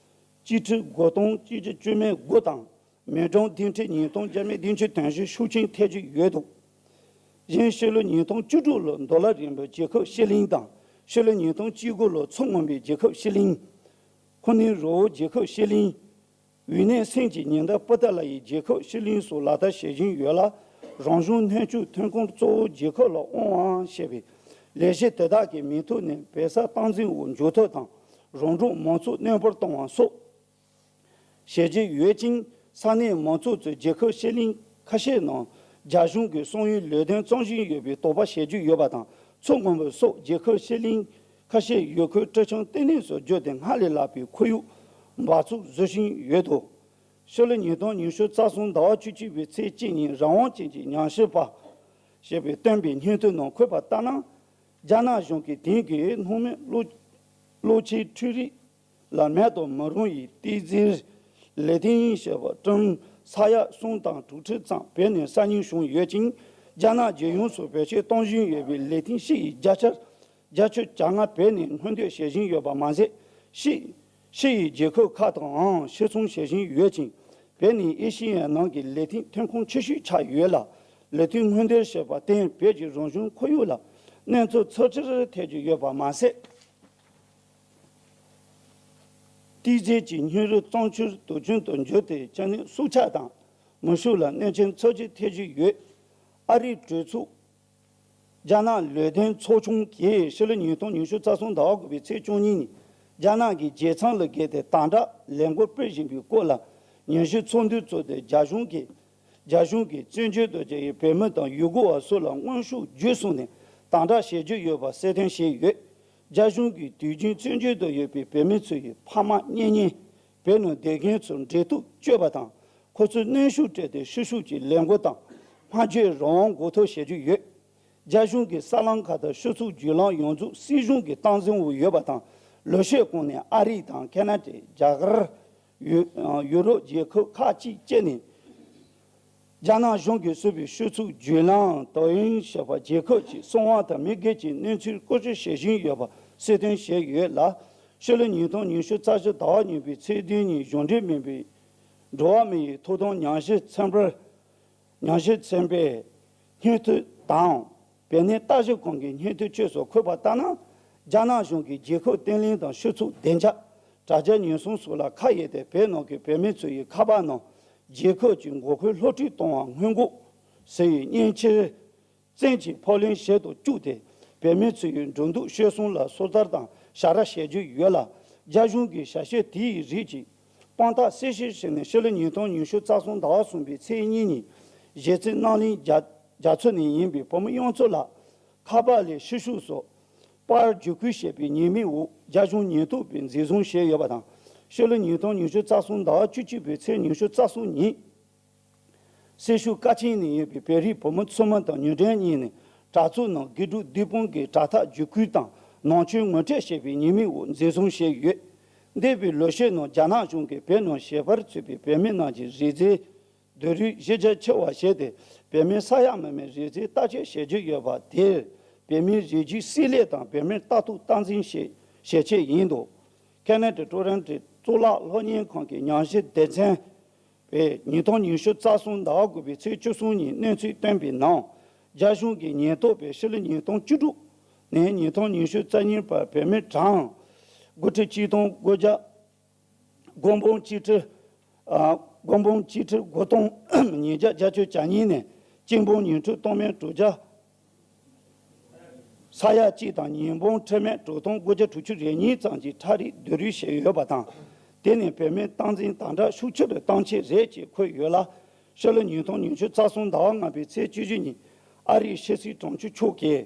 གཅིག་ཁྲི་དགུ་སྟོང་གཅིག་བརྒྱ་བཅུ་མེད་དགུ་དང་། མི་གྲངས་བདུན་ཁྲི་ཉིས་སྟོང་བརྒྱ་མེད་བདུན་ཅུ་དོན་བཞི་ཤུགས་ཆེན་ཐེབས་ཀྱི་ཡོད་འདུག་གཞན་ཕྱི་ལོ་ཉིས་སྟོང་བཅུ་དྲུག་ལོར་མདོ་ལ་རིན་པོ་རྒྱལ་ཁབ་ཤེས་གླིང་དང་། ཕྱི་ལོ་ཉིས་སྟོང་བཅུ་དགུ་ལོར་མཚོ་སྔོན་པོའི་རྒྱལ་ཁབ་ཤེས་གླིང་། ཁུ་ནུ་རི་བོ་རྒྱལ་ཁབ་ཤེས་གླིང་། འོད་གནས་སེང་གེ་ཉི་ཟླ་པོ་ཏཱ་ལ་ཡི་རྒྱལ་ཁབ་ཤེས་གླིང་སོགས་ལག་བསྟར་བྱེད་བཞིན་ཡོད་ལ། རང་བྱུང་སྣོད་བཅུད་ཐོན་ཁུངས་གཙོ་བོ་རྒྱལ་ཁབ་ལ་དབང་བ་ཞེས་པའི་ལས་གཞི་དེ་དག་གི་མིང་ཐོག་ནས་བོད་ས་སྟངས་འཛིན་འོག་འཇུག་ཐབས་དང་། རོང་འབྲོག་མང་ཚོགས་གནས་སྤོར་གཏོང་བ་སོགས། བྱེད་ཀྱི་ཡོད་ཅིང་། ས་གནས་མང་ཚོགས་ཚོས་རྒྱལ་ཁབ་ཤེས་གླིང་ཁ་ཤས་ནང་རྒྱ་གཞུང་གི་གསང་ཡུལ་ལས་དོན་བརྩམས་བཞིན་ཡོད་པའི་དོགས་པ་བྱེད་ཀྱི་ཡོད་པ་དང་། མཚོ་སྔོན་པོ་སོགས་རྒྱལ་ཁབ་ཤེས་གླིང་ཁ་ཤས་ཡུལ་སྐོར་སྤྲོ་འཆམ་ལྟེ་གནས་སུ་བསྒྱུར་ཏེ་སྔར་ལས་ལྷག་པའི་ཁོར་ཡུག་འབག་བཙོག་བཟོ་བཞིན་ཡོད་འདུག་ཕྱི་ལོ་ཉིས་སྟོང་ཉི་ཤུ་རྩ་གསུམ་ཟླ་བ་བཅུ་གཅིག་པའི་ཚེས་གཅིག་ཉིན་རང་དབང་ཅན་གྱི་ཉམས་ཞིབ་པ་ཞེས་པས་བཏོན་པའི་སྙན་ཐོའི་ནང་འཁོད་པ་ལྟར་ན། རྒྱ་ནག་གཞུང་གིས་དེང་གི་སྣང་མེད་གློག་གློག་ཆེན་འཕྲུལ་རིག་ལ་མེད་དུ་མི་རུང་བའི་ཏི་ཛེར་ལས་ཐིག་ཞེས་པ་ཀྲམ་ས་ཡ་གསུམ་དང་དྲུག་ཁྲི་ཙམ་བོད་ནས་གསར་རྙེད་བྱུང་ཡོད་ཅིང་། རྒྱ་ནག་རྒྱལ་ཡོངས་སུ་བེད་སྤྱོད་གཏོང་བཞིན་ཡོད་པའི་ལས་ཐིག་བཞི་ཡི་བརྒྱ་ཆ་བརྒྱད་ཅུ་གྱ་ལྔ་བོད་ནས་སྔོན་འདོན་བྱེད་བཞིན་ཡོད་པ་མ་ཟད། ཕྱི་ཕྱི་ཡི་རྒྱལ་ཁབ་ཁག་ཏུའང་ཕྱིར་ཚོང་བྱེད་བཞིན་ཡོད་ཅིང་། བོད་ནི་ཨེ་ཤེ་ཡའི་ནང་གི་ལས་ཐིག་ཐོན་ཁུངས་ཆེ་ཤོས་ཆགས་ཡོད་ལ། ལས་ཐིག་སྔོན་འདོན་བྱས་པར་བརྟེན་བོད་ཀྱི་རང་བྱུང་ཁོར་ཡུག་ལ་གནོད་འཚེ་ཚབས་ཆེར་ཐེབས་ཀྱི་ཡོད་པ་མ་ཟད། ཏི་ཛེར་གྱི་སྙིགས་རོ་གཙང་ཆུར་དུག་ཆེན་དུ་འགྱུར་ཏེ་ཅ་ནེ་སྲོག་ཆགས་དང་མི་ཤུགས་ལ་གནོད་སྐྱོན་ཚབས་ཆེ་ཐེབས་ཀྱི་ཡོད། ཨ་རིའི་གྲོས་ཚོགས། རྒྱ་ནག་ལས་དོན་ཚོགས་ཆུང་གིས་ཕྱི་ལོ་ཉིས་སྟོང་ཉི་ཤུ་རྩ་གསུམ་ཟླ་བ་དགུ་པའི་ཚེས་བཅུ་གཉིས་ཉིན་རྒྱ་ནག་གི་རྒྱལ་ཚང་ལ་བརྒལ་ཏེ་དམ་དྲག་ལས་འགུལ་སྤེལ་བཞིན་པའི་སྐོར་ལ་ཉམས་ཞིབ་ཚོགས་འདུ་བཙུགས་ཏེ། རྒྱ་གཞུང་གིས་རྒྱ་གཞུང་གིས་བཙན་བྱོལ་དུ་བསྡད་པའི་བོད་མི་དང་ཡུལ་སྐོར་བ་སོགས་ལ་དངོས་ཤུགས་བརྒྱུད་གསུམ་ནས་དམ་དྲག་བྱེད་ཀྱི་ཡོད་པ་གསལ་སྟོན་བྱས་ཡོད། རྒྱ་གཞུང་གིས་དུས་རྒྱུན་བཙན་བྱོལ་དུ་ཡོད་པའི་བོད་མི་ཚོ་ཡི་ཕ་མ་གཉེན་ཉེ་བོད་ནང་བསྡད་མཁན་ཚོར་འབྲེལ་གཏུག་བྱས་པ་དང་། ཁོ་ཚོར་གནོན་ཤུགས་སྤྲད་དེ་ཕྱི་ཕྱོགས་ཀྱི་ལས་འགུལ་དང་སྨྲ་བརྗོད་རང་དབང་འགོག་ཐབས་བྱེད་ཀྱི་ཡོད། རྒྱ་གཞུང་གིས་གསར་ལམ་ཁག་ཏུ་ཕྱི་ཚུགས་བརྒྱུད་ལམ་ཡོངས་རྫོགས་སྲིད་གཞུང་གི་སྟངས་འཛིན་འོག་ཡོད་པ་དང་། ལོ་ཤས་གོང་ནས་ཨ་རི་དང་ཁ་ན་ཌ། རྒྱ་གར། ཡུ་ཡུ་རོབ་རྒྱལ་ཁབ་ཁག་ཅིག་བཅས་ནས་རྒྱ་ནག་གཞུང་གིས་བཟོས་པའི་ཕྱི་ཚུགས་བརྒྱུད་ལམ་ཏོག་དབྱིན་ཞེས་པ་རྒྱལ་ཁབ་ཀྱི་གསང་བ་དང་མི་སྒེར་གྱི་གནས་ཚུལ་བཀོལ་སྤྱོད་བྱེད་བཞིན་ཡོད་པ་གསལ་སྟོན་བྱས་ཡོད་ལ། ཕྱི་ལོ་ཉིས་སྟོང་ཉི་ཤུ་རྩ་བཞི་ཟླ་བ་གཉིས་པའི་ཚེས་བདུན་ཉིན་གཞུང་འབྲེལ་མིན་པའི་འགྲོ་བ་མི་ཡི་ཐོབ་ཐང་ཉམས་ཞིབ་ཚན་པར། ཉམས་ཞིབ་ཚན་པའི་སྙན་ཐོ་དང་། བོད་གནས་ལྟ་ཞིབ་ཁང་གི་སྙན་ཐོའི་དཔྱད་གཞིར་འཁོད་པ་ལྟར་ན། རྒྱ་ནག་གཞུང་གིས་རྒྱལ་ཁབ་བརྟན་ལྷིང་དང་ཕྱི་ཚུགས་བདེ་འཇགས། དྲ་རྒྱ་ཉེན་སྲུང་སོགས་ལ་ཁ་གཡར་ཏེ། བོད་ནང་གི་བོད་མི་ཚོ་ཡི་ཁ་པར་ནང་རྒྱལ་ཁབ་ཀྱི་མགོ་འཁོར་སློབ་ཁྲིད་གཏོང་བར་སྔོན་འགོག་ཟེར་བའི་མཉེན་ཆས་བཙན་གྱིས་ཕབ་ལེན་བྱེད་དུ་བཅུག་སྟེ། བོད་མི་ཚོ་ཡི་འགྲོ་འདུག་སྤྱོད་གསུམ་ལ་སོ་ཐར་དང་ཞབས་ཕྱི་བྱེད་ཀྱི་ཡོད་ལ། རྒྱ་གཞུང་གིས་བྱ་སྤྱོད་དེའི་རིགས་ཀྱི་དཔང་རྟགས་གསལ་བཤད་བྱས་ནས། ཕྱི་ལོ་ཉིས་སྟོང་ཉི་ཤུ་རྩ་གསུམ་ཟླ་བ་གསུམ་པའི་ཚེས་གཉིས་ཉིན་གཞིས་རྩེ་རྣམ་གླིང་རྒྱ་རྒྱ་མཚོ་ནས་ཡིན་པའི་བུ་མོ་གཡུ་མཚོ་ལགས་ཁ་པར་ལས་ཕྱི་ཕྱོགས་སུ་ པར་བརྒྱུད་སྐུལ་བྱས་པའི་ཉེས་མིང་འོག་རྒྱ་གཞུང་ཉེན་རྟོག་པས་འཛིན་བཟུང་བྱས་ཡོད་པ་དང་། ཕྱི་ལོ་ཉིས་སྟོང་ཉི་ཤུ་རྩ་གསུམ་ཟླ་བ་བཅུ་གཅིག་པའི་ཚེས་ཉི་ཤུ་རྩ་གསུམ་ཉིན། སེར་ཤུལ་ཀ་ཆེན་ནས་ཡིན་པའི་བོད་རིགས་བུ་མོ་ཚུལ་མིན་དང་ཉི་སྒྲོན་གཉིས་ནི་དྲ་ཚིགས་ནང་དགེ་ཕྲུག་བདུན་སྤུན་གྱི་དྲ་ཐག་བརྒྱུད་སྐུལ་དང་ནང་ཆོས་ངོ་སྤྲོད་བྱས་པའི་ཉེས་མིང་འོག་འཛིན་བཟུང་བྱས་ཡོད། འདས་པའི་ལོ་ཤས་ནང་རྒྱ་ནག་གཞུང་གིས་བོད་ནང་ཞལ་པར་ཚུད་པའི་བོད་མི་རྣམས་ཀྱི་རིགས་རྫས་བསྡུ་རུབ་གཞི་རྒྱ་ཆེ་བ་བྱས་ཏེ། བོད་མིའི་ས་ཡ་མི་མང་རིགས་རྫས་བརྟག་དཔྱད་བྱེད་ཀྱི་ཡོད་པ་དེར། བོད་མིའི་རིགས་རྒྱུད་སྲེག་བླད་དང་བོད་མིར་ལྟ་རྟོག་སྟངས་འཛིན་བྱེད་བྱེད་ཆེད་ཡིན་འདུག་ཁེ་ན་ཌ་ཊོ་རོན་ཊོའི་གཙུག་ལག་སློབ་གཉེར་ཁང་གི་ཉམས་ཞིབ་སྡེ་ཚན་པས་ཉིས་སྟོང་ཉི་ཤུ་རྩ་གསུམ་ཟླ་བ་དགུ་པའི་ཚེས་བཅུ་གསུམ་ཉིན་གནས་ཚུལ་བཏོན་པའི་ནང་། རྒྱ་གཞུང་གི་ཉེན་རྟོག་པས་ཕྱི་ལོ་ཉིས་སྟོང་བཅུ་དྲུག་ནས་ཉིས་སྟོང་ཉི་ཤུ་རྩ་གཉིས་བར་བོད་མི་གྲངས་དགུ་ཁྲི་གཅིག་སྟོང་དགུ་བརྒྱ། སྒོར་འབུམ་གཅིག་ཁྲི། ཨ། སྒོར་འབུམ་གཅིག་ཁྲི་དགུ་སྟོང་ཉིས་བརྒྱ་བརྒྱད་ཅུ་གྱ་གཉིས་ནས་གཅིག་འབུམ་ཉི་ཁྲི་སྟོང་མན་དྲུག་བརྒྱ། ས་ཡ་གཅིག་དང་ཉིས་འབུམ་ཁྲི་མན་དྲུག་སྟོང་དགུ་བརྒྱ་དྲུག་ཅུ་རེ་གཉིས་ཙམ་གྱི་ཁྲལ་རིགས་བསྡུ་རུབ་བྱས་ཡོད་པ་དང་། དེ་ནི་བོད་མིའི་སྟངས་འཛིན་དམ་དྲག་ཤུགས་ཆེ་རུ་བཏང་ཆེད་རེད་ཅེས་འཁོད་ཡོད་ལ། ཕྱི་ལོ་ཉིས་སྟོང་ཉི་ཤུ་རྩ་གསུམ་ཟླ་བ་ལྔ་པའི་ཚེས་བཅུ་བཞི་ཉིན་ཨ་རིའི་ཕྱི་སྲིད་དྲུང་ཆེ་མཆོག་གིས་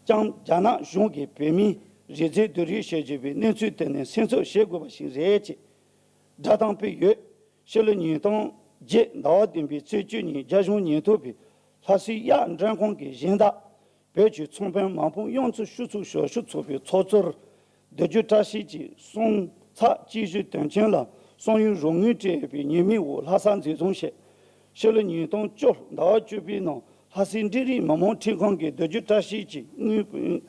ཀྱང་རྒྱ་ནག་གཞུང་གིས་བོད་མིའི་རིགས་རྫས་བསྡུ་རུབ་བྱེད་བཞིན་པའི་གནས་ཚུལ་དེ་ནི་སེམས་འཚབ་བྱེད་དགོས་པ་ཞིག་རེད་ཅེས་བསྒྲགས་གཏམ་སྤེལ་ཡོད། ཕྱི་ལོ་ཉིས་སྟོང་བརྒྱད་ཟླ་བ་བདུན་པའི་ཚེས་བཅུ་ཉིན་རྒྱ་གཞུང་ཉེན་རྟོག་པས་ལྷ་སའི་གཡག་མགྲོན་ཁང་གི་གཞན་དག་བོད་ཀྱི་ཚོང་དཔོན་མང་པོ་གཡང་རྩེ་ཆུ་ཚོད་ཞབས་ཞུ་ཚོགས་པའི་ཚོགས་གཙོར་བསྡུ་རྒྱུ་བཀྲ་ཤིས་ཀྱི་གསུང་ཚགས་སྤྱི་གཞུང་དོན་ཆེན་ལ་གསང་ཡུལ་རོགས་དངུལ་སྤྲད་ཡོད་པའི་ཉེས་མིང་འོག་ལྷ་ས་འཛིན་བཟུང་བྱས། ཕྱི་ལོ་ཉིས་སྟོང་བཅུ་ཟླ་བ་བཅུ་པའི་ནང་ལྷ་སའི་འབྲིང་རིམ་མི་དམངས་ཁྲིམས་ཁང་གིས་བསྡུ་རྒྱུ་བཀྲ་ཤིས་ཀྱི་དངུལ་བུན་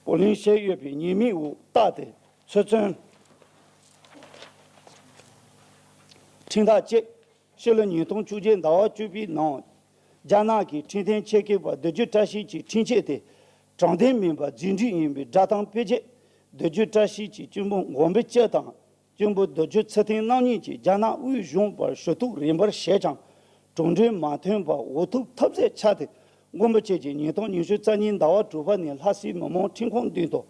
བུ་ལོན་བྱས་ཡོད་པའི་ཉེས་མིང་འོག་བཏགས་ཏེ་ཚུལ་མཚོན་ཁྲིམས་ཐག་བཅད། ཕྱི་ལོ་ཉིས་སྟོང་བཅོ་བརྒྱད་ཟླ་བ་བཅུ་པའི་ནང་རྒྱ་ནག་གི་ཁྲིམས་དོན་ཆེད་མཁས་པ་བསྡུ་རྒྱུ་བཀྲ་ཤིས་ཀྱི་ཁྲིམས་ཆད་དེ་དྲང་བདེན་མིན་པ་རྫུན་སྒྲིག་ཡིན་པའི་བསྒྲགས་གཏམ་སྤེལ་རྗེས། བསྡུ་རྒྱུ་བཀྲ་ཤིས་ཀྱི་གཅིག་འབུམ་དགོངས་པ་བཅུ་དང་། གཅིག་འབུམ་བདུན་ཅུ་ཚེ་ཐེངས་རྣམ་གཉིས་ཀྱིས་རྒྱ་ནག་དབུས་གཞུང་བར་ཞུ་གཏུག་རིམ་པར་བྱས་ཀྱང་གྲུབ་འབྲས་མ་ཐོན་པར་འུ་ཐུག་ཐབས་ཟད་ཆགས་ཏེ། མགོན་པོ་ཁྱེད་ཀྱིས་ཉིས་སྟོང་ཉི་ཤུ་རྩ་གཉིས་ཟླ་བ་དྲུག་པ་ནས་ལྷ་སའི་མི་དམངས་ཁྲིམས་ཁང་མདུན་དུ་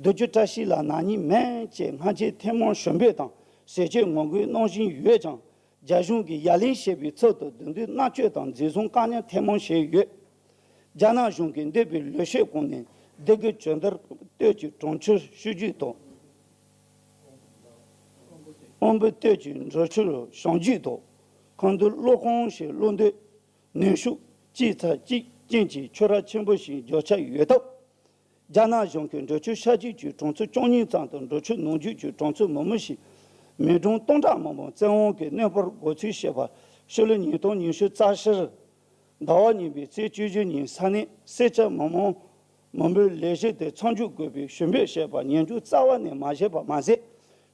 བསྡུ་རྒྱུ་བཀྲ་ཤིས་ལ་ནག་ཉེས་མེད་ཅེས་སྔ་རྗེས་ཐེངས་མང་ཞུ་འབོད་དང་ཟས་བཅད་ངོ་རྒོལ་གནང་བཞིན་ཡོད་ཀྱང་། རྒྱ་གཞུང་གིས་ཡ་ལན་བྱས་པའི་ཚུལ་དུ་རྡུང་རྡེག་མནར་གཅོད་དང་འཛིན་བཟུང་བཀག་ཉར་ཐེངས་མང་བྱས་ཡོད། རྒྱ་ནག་གཞུང་གིས་འདས་པའི་ལོ་ཤས་གོང་ནས་སྡེ་དགེ་ཇོ་མདར་སྟོད་ཀྱི་གྲོང་ཁྱེར་ཆུང་བརྒྱུད་དང་། དབོན་པོ་སྟོད་ཀྱི་འབྲི་ཆུ་བྱང་བརྒྱུད་དང་། ཁ་འདུལ་བློ་ཁོང་ཞེས་བློ་འདོད་ནུས་ཤུགས་གཅིག་ཚ་གཅིག་ཅན་གྱི་ཁྱོད་ར་ཆེན་པོ་ཞིག་རྒྱུ་ཆ་ཡོད་སྟབས། རྒྱ་ནག་གཞུང་གིས་འབྲི་ཆུ་ཤར་རྒྱུད་ཀྱི་གྲོང་ཚོ་བཅུ་གཉིས་ཙམ་དང་འབྲི་ཆུ་ནུབ་རྒྱུད་ཀྱི་གྲོང་ཚོ་མང་པོ་ཞིག་མེ་སྒྲོན་སྟོང་ཕྲག་མང་པོ་བཙན་དབང་གིས་གནོན་སྤར་འགོ་ཚུགས་བྱས་པ། ཕྱི་ལོ་ཉིས་སྟོང་ཉི་ཤུ་རྩ་བཞི་ཟླ་བ་གཉིས་པའི་ཚེས་བཅུ་བཞི་ཉིན་ས་གནས་སེར་སྐྱ་མི་མང་མང་པོས་ལས་གཞི་དེ་མཚམས་འཇོག་དགོས་པའི་ཞུ་འབོད་བྱས་པ་ཉན་རྒྱུ་རྩ་བ་ནས་མ་བྱས་པ་མ་ཟད།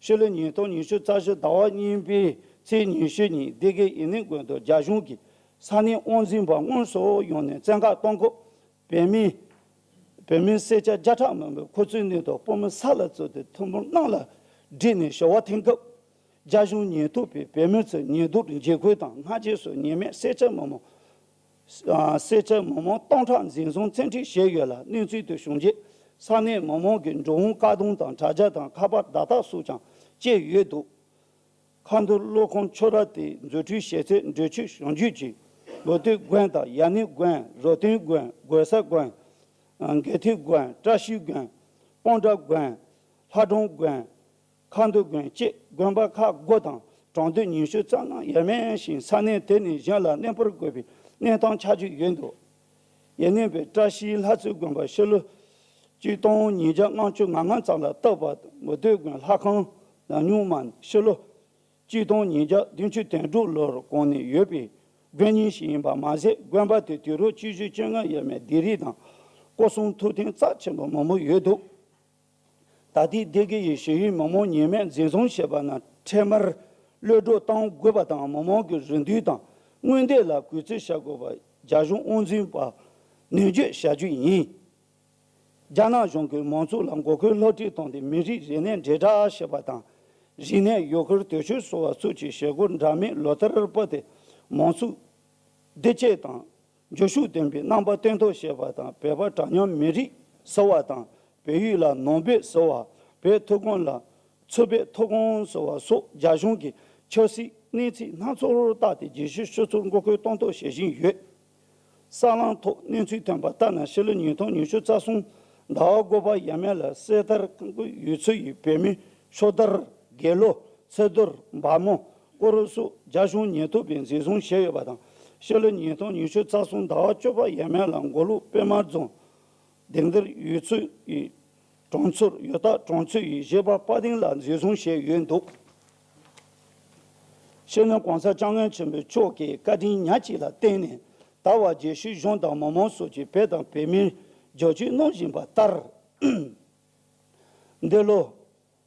ཕྱི་ལོ་ཉིས་སྟོང་ཉི་ཤུ་རྩ་བཞི་ཟླ་བ་གཉིས་པའི་ཚེས་ཉི་ཤུ་ཉིན་སྡེ་དགེ་ཡིན་ནི་དགོན་དུ་རྒྱ་གཞུང་གིས་ས་གནས་དབང་འཛིན་པ་དངོས་སུ་ཡོང་ནས་བཙན་བཀག་གཏོང་སྐབས། བོད་མི། བོད་མི་སེར་སྐྱ་བརྒྱ་ཕྲག་མང་པོས་ཁོ་ཚོའི་མདུན་དུ་པུས་མོ་ས་ལ་བཙུགས་ཏེ་ཐུགས་ཕམ་གནམ་ལ་བསྒྲིགས་ནས་ཞུ་བ་འཐེན་སྐབས། རྒྱ་གཞུང་ཉེན་རྟོག་པས་བོད་མི་ཚོའི་ཉེས་རྡུང་འཇིགས་སྐུལ་དང་སྔ་རྗེས་སུ་ཉེས་མེད་སེར་སྐྱ་མི་མང་། ཨ། སེར་སྐྱ་མི་མང་སྟོང་ཕྲག་འཛིན་བཟུང་བཙན་ཁྲིད་བྱས་ཡོད་ལ། གནས་ཚུལ་དེ་བྱུང་རྗེས་ས་གནས་མི་མང་གིས་འགྲོ་འོང་བཀག་སྡོམ་དང་དྲ་རྒྱ་དང་ཁ་པར་བརྡ་རྟགས་སོགས་ཀྱང་བཅད་ཡོད་འདུག་ཁ་འདུལ་བློ་ཁོང་ཁྱོད་ར་དེ་འཛུལ་ཁྲིད་བྱེད་ཚེ་འབྲི་ཆུ་བྱང་རྒྱུད་ཀྱི་བུ་སྟོད་དགོན་དང་ཡ་ནི་དགོན། རུ་སྟོན་དགོན། གོས་ས་དགོན། དགེ་ཐིག་དགོན། བཀྲ་ཤིས་དགོན། སྤང་བྲག་དགོན། ལྷ་སྒྲུང་དགོན། ཁ་འདུལ་དགོན་བཅས་དགོན་པ་ཁག་དགུ་དང་གྲོང་སྡེ་ཉི་ཤུ་རྩ་ལྔ་ཡས་མས་ཤིག་ས་གནས་དེ་ནས་གཞན་ལ་གནས་སྤར་དགོས་པའི་གནས་སྟངས་ཆགས་ཀྱི་ཡོད་འདུག་ཡིན་ནའི་བཀྲ་ཤིས་ལྷ་རྩེ་དགོན་པ་ཕྱི་ལོ་གཅིག་སྟོང་ཉིས་བརྒྱ་ལྔ་བཅུ་ང་ལྔ་ཙམ་ལ་བཏབ་པ། བུ་སྟོད་དགོན་ལྷ་ཁང་ནང་ཉུང་མ་ཕྱི་ལོ་གཅིག་སྟོང་ཉིས་བརྒྱ་བདུན་ཅུ་དོན་དྲུག་ལོར་གོང་ནས་ཡོད་པའི་དགོན་རྙིང་ཞིག་ཡིན་པ་མ་ཟད། དགོན་པ་དེ་དུས་རབས་བཅུ་བཞི་བཅོ་ལྔ་ཡས་མས་སྡེ་རིས་དང་སྐོར་གསུམ་ཐུགས་རྟེན་རྩ་ཆེན་པོ་མང་པོ་ཡོད་འདུག་ད་ལྟའི་སྡེ་དགེ་ཡི་ཞི་གཡོག་མི་མང་ཉེས་མེད་འཛིན་བཟུང་བྱས་པ་རྣམས་འཕྲལ་མར་གློད་གྲོལ་གཏོང་དགོས་པ་དང་། མི་མང་གི་རེ་འདུན་དང་མངོན་འདོད་ལ་གུས་བརྩི་བྱ་དགོས་པ་རྒྱ་གཞུང་དབང་འཛིན་པར་ནན་བརྗོད་བྱ་རྒྱུ་ཡིན། རྒྱ་ནག་གཞུང་གིས་མང་ཚོགས་ལ་མགོ་སྐོར་སློབ་ཁྲིད་བཏང་སྟེ་མི་རིགས་རིག་གནས་དྲིལ་བསྒྲགས་བྱས་པ་དང་། རིག་གནས་ཡུལ་སྐོར་དུས་ཆེན་སོགས་སོགས་ཀྱི་བྱེད་སྒོ་འདྲ་མིན་ལོ་ལྟར་སྤེལ་ཏེ། མང་ཚོགས་བདེ་སྐྱིད་དང་འགྱུར་ཤུགས་ལྡན་པའི་རྣམ་པ་སྟོན་ཐབས་བྱས་པ་དང་། བོད་པ་གྲངས་ཉུང་མི་རིགས་ཟེར་བ་དང་། བོད་ཡིག་ལ་ནང་བོད་ཟེར་བ། བོད་ཐུའུ་བཀྭན་ལ་ཚུར་བོད་ཐུའུ་བཀྭན་ཟེར་བ་སོགས་རྒྱ་གཞུང་གི་ཆབ་སྲིད་གནས་ཚད་སྣ་ཚོགས་བཏགས་ཏེ་རྒྱལ་སྤྱིའི་སྤྱི་ཚོགས་མགོ་སྐོར་གཏོང་ཐབས་བྱེད་བཞིན་ཡོད། གསར་ལམ་ཐོག་གནས་ཚུལ་ཐོན་པ་ལྟར་ན། ཕྱི་ལོ་ཉིས་སྟོང་ཉི་ཤུ་རྩ་གསུམ་ ཟླ་བ་དགུ་པ་ཡས་མས་ལ་གསེར་ཐར་ཁང་ཀུན་ཡོད་ཚུལ་ཡིན། བོད་མི་ཤོ་དར། དགེ་ལོ། ཚེ་རྡོར། འབར་མོ། སྐོར་སོགས་རྒྱ་གཞུང་ཉེན་རྟོག་པས་འཛིན་བཟུང་བྱས་ཡོད་པ་དང་། ཕྱི་ལོ་ཉིས་སྟོང་ཉི་ཤུ་རྩ་གསུམ་ཟླ་བ་བཅུ་པ་ཡས་མས་ལ་མགོ་ལོག་པད་མ་རྫོང་སྡེ་འདིར་ཡོད་ཚུལ་ཡིན། གྲོང་ཚོར་ཡོད་སྟག་གྲོང་ཚོ་ཡི་གཞས་པ་དཔའ་ལྡན་ལགས་འཛིན་བཟུང་བྱས་ཡོད་འདུག་ཕྱི་ནང་གོང་ས་སྐྱབས་མགོན་ཆེན་པོ་མཆོག་གི་བཀའ་དྲིན་ཉག་གཅིག་ལ་བརྟེན་ནས། ད་བར་རྒྱལ་སྤྱིའི་གཞུང་དང་མི་མང་སོགས་ཀྱིས་བོད་དང་བོད་མིར་རྒྱབ་སྐྱོར་གནང་བཞིན་པ་ལྟར། འདི་ལོ་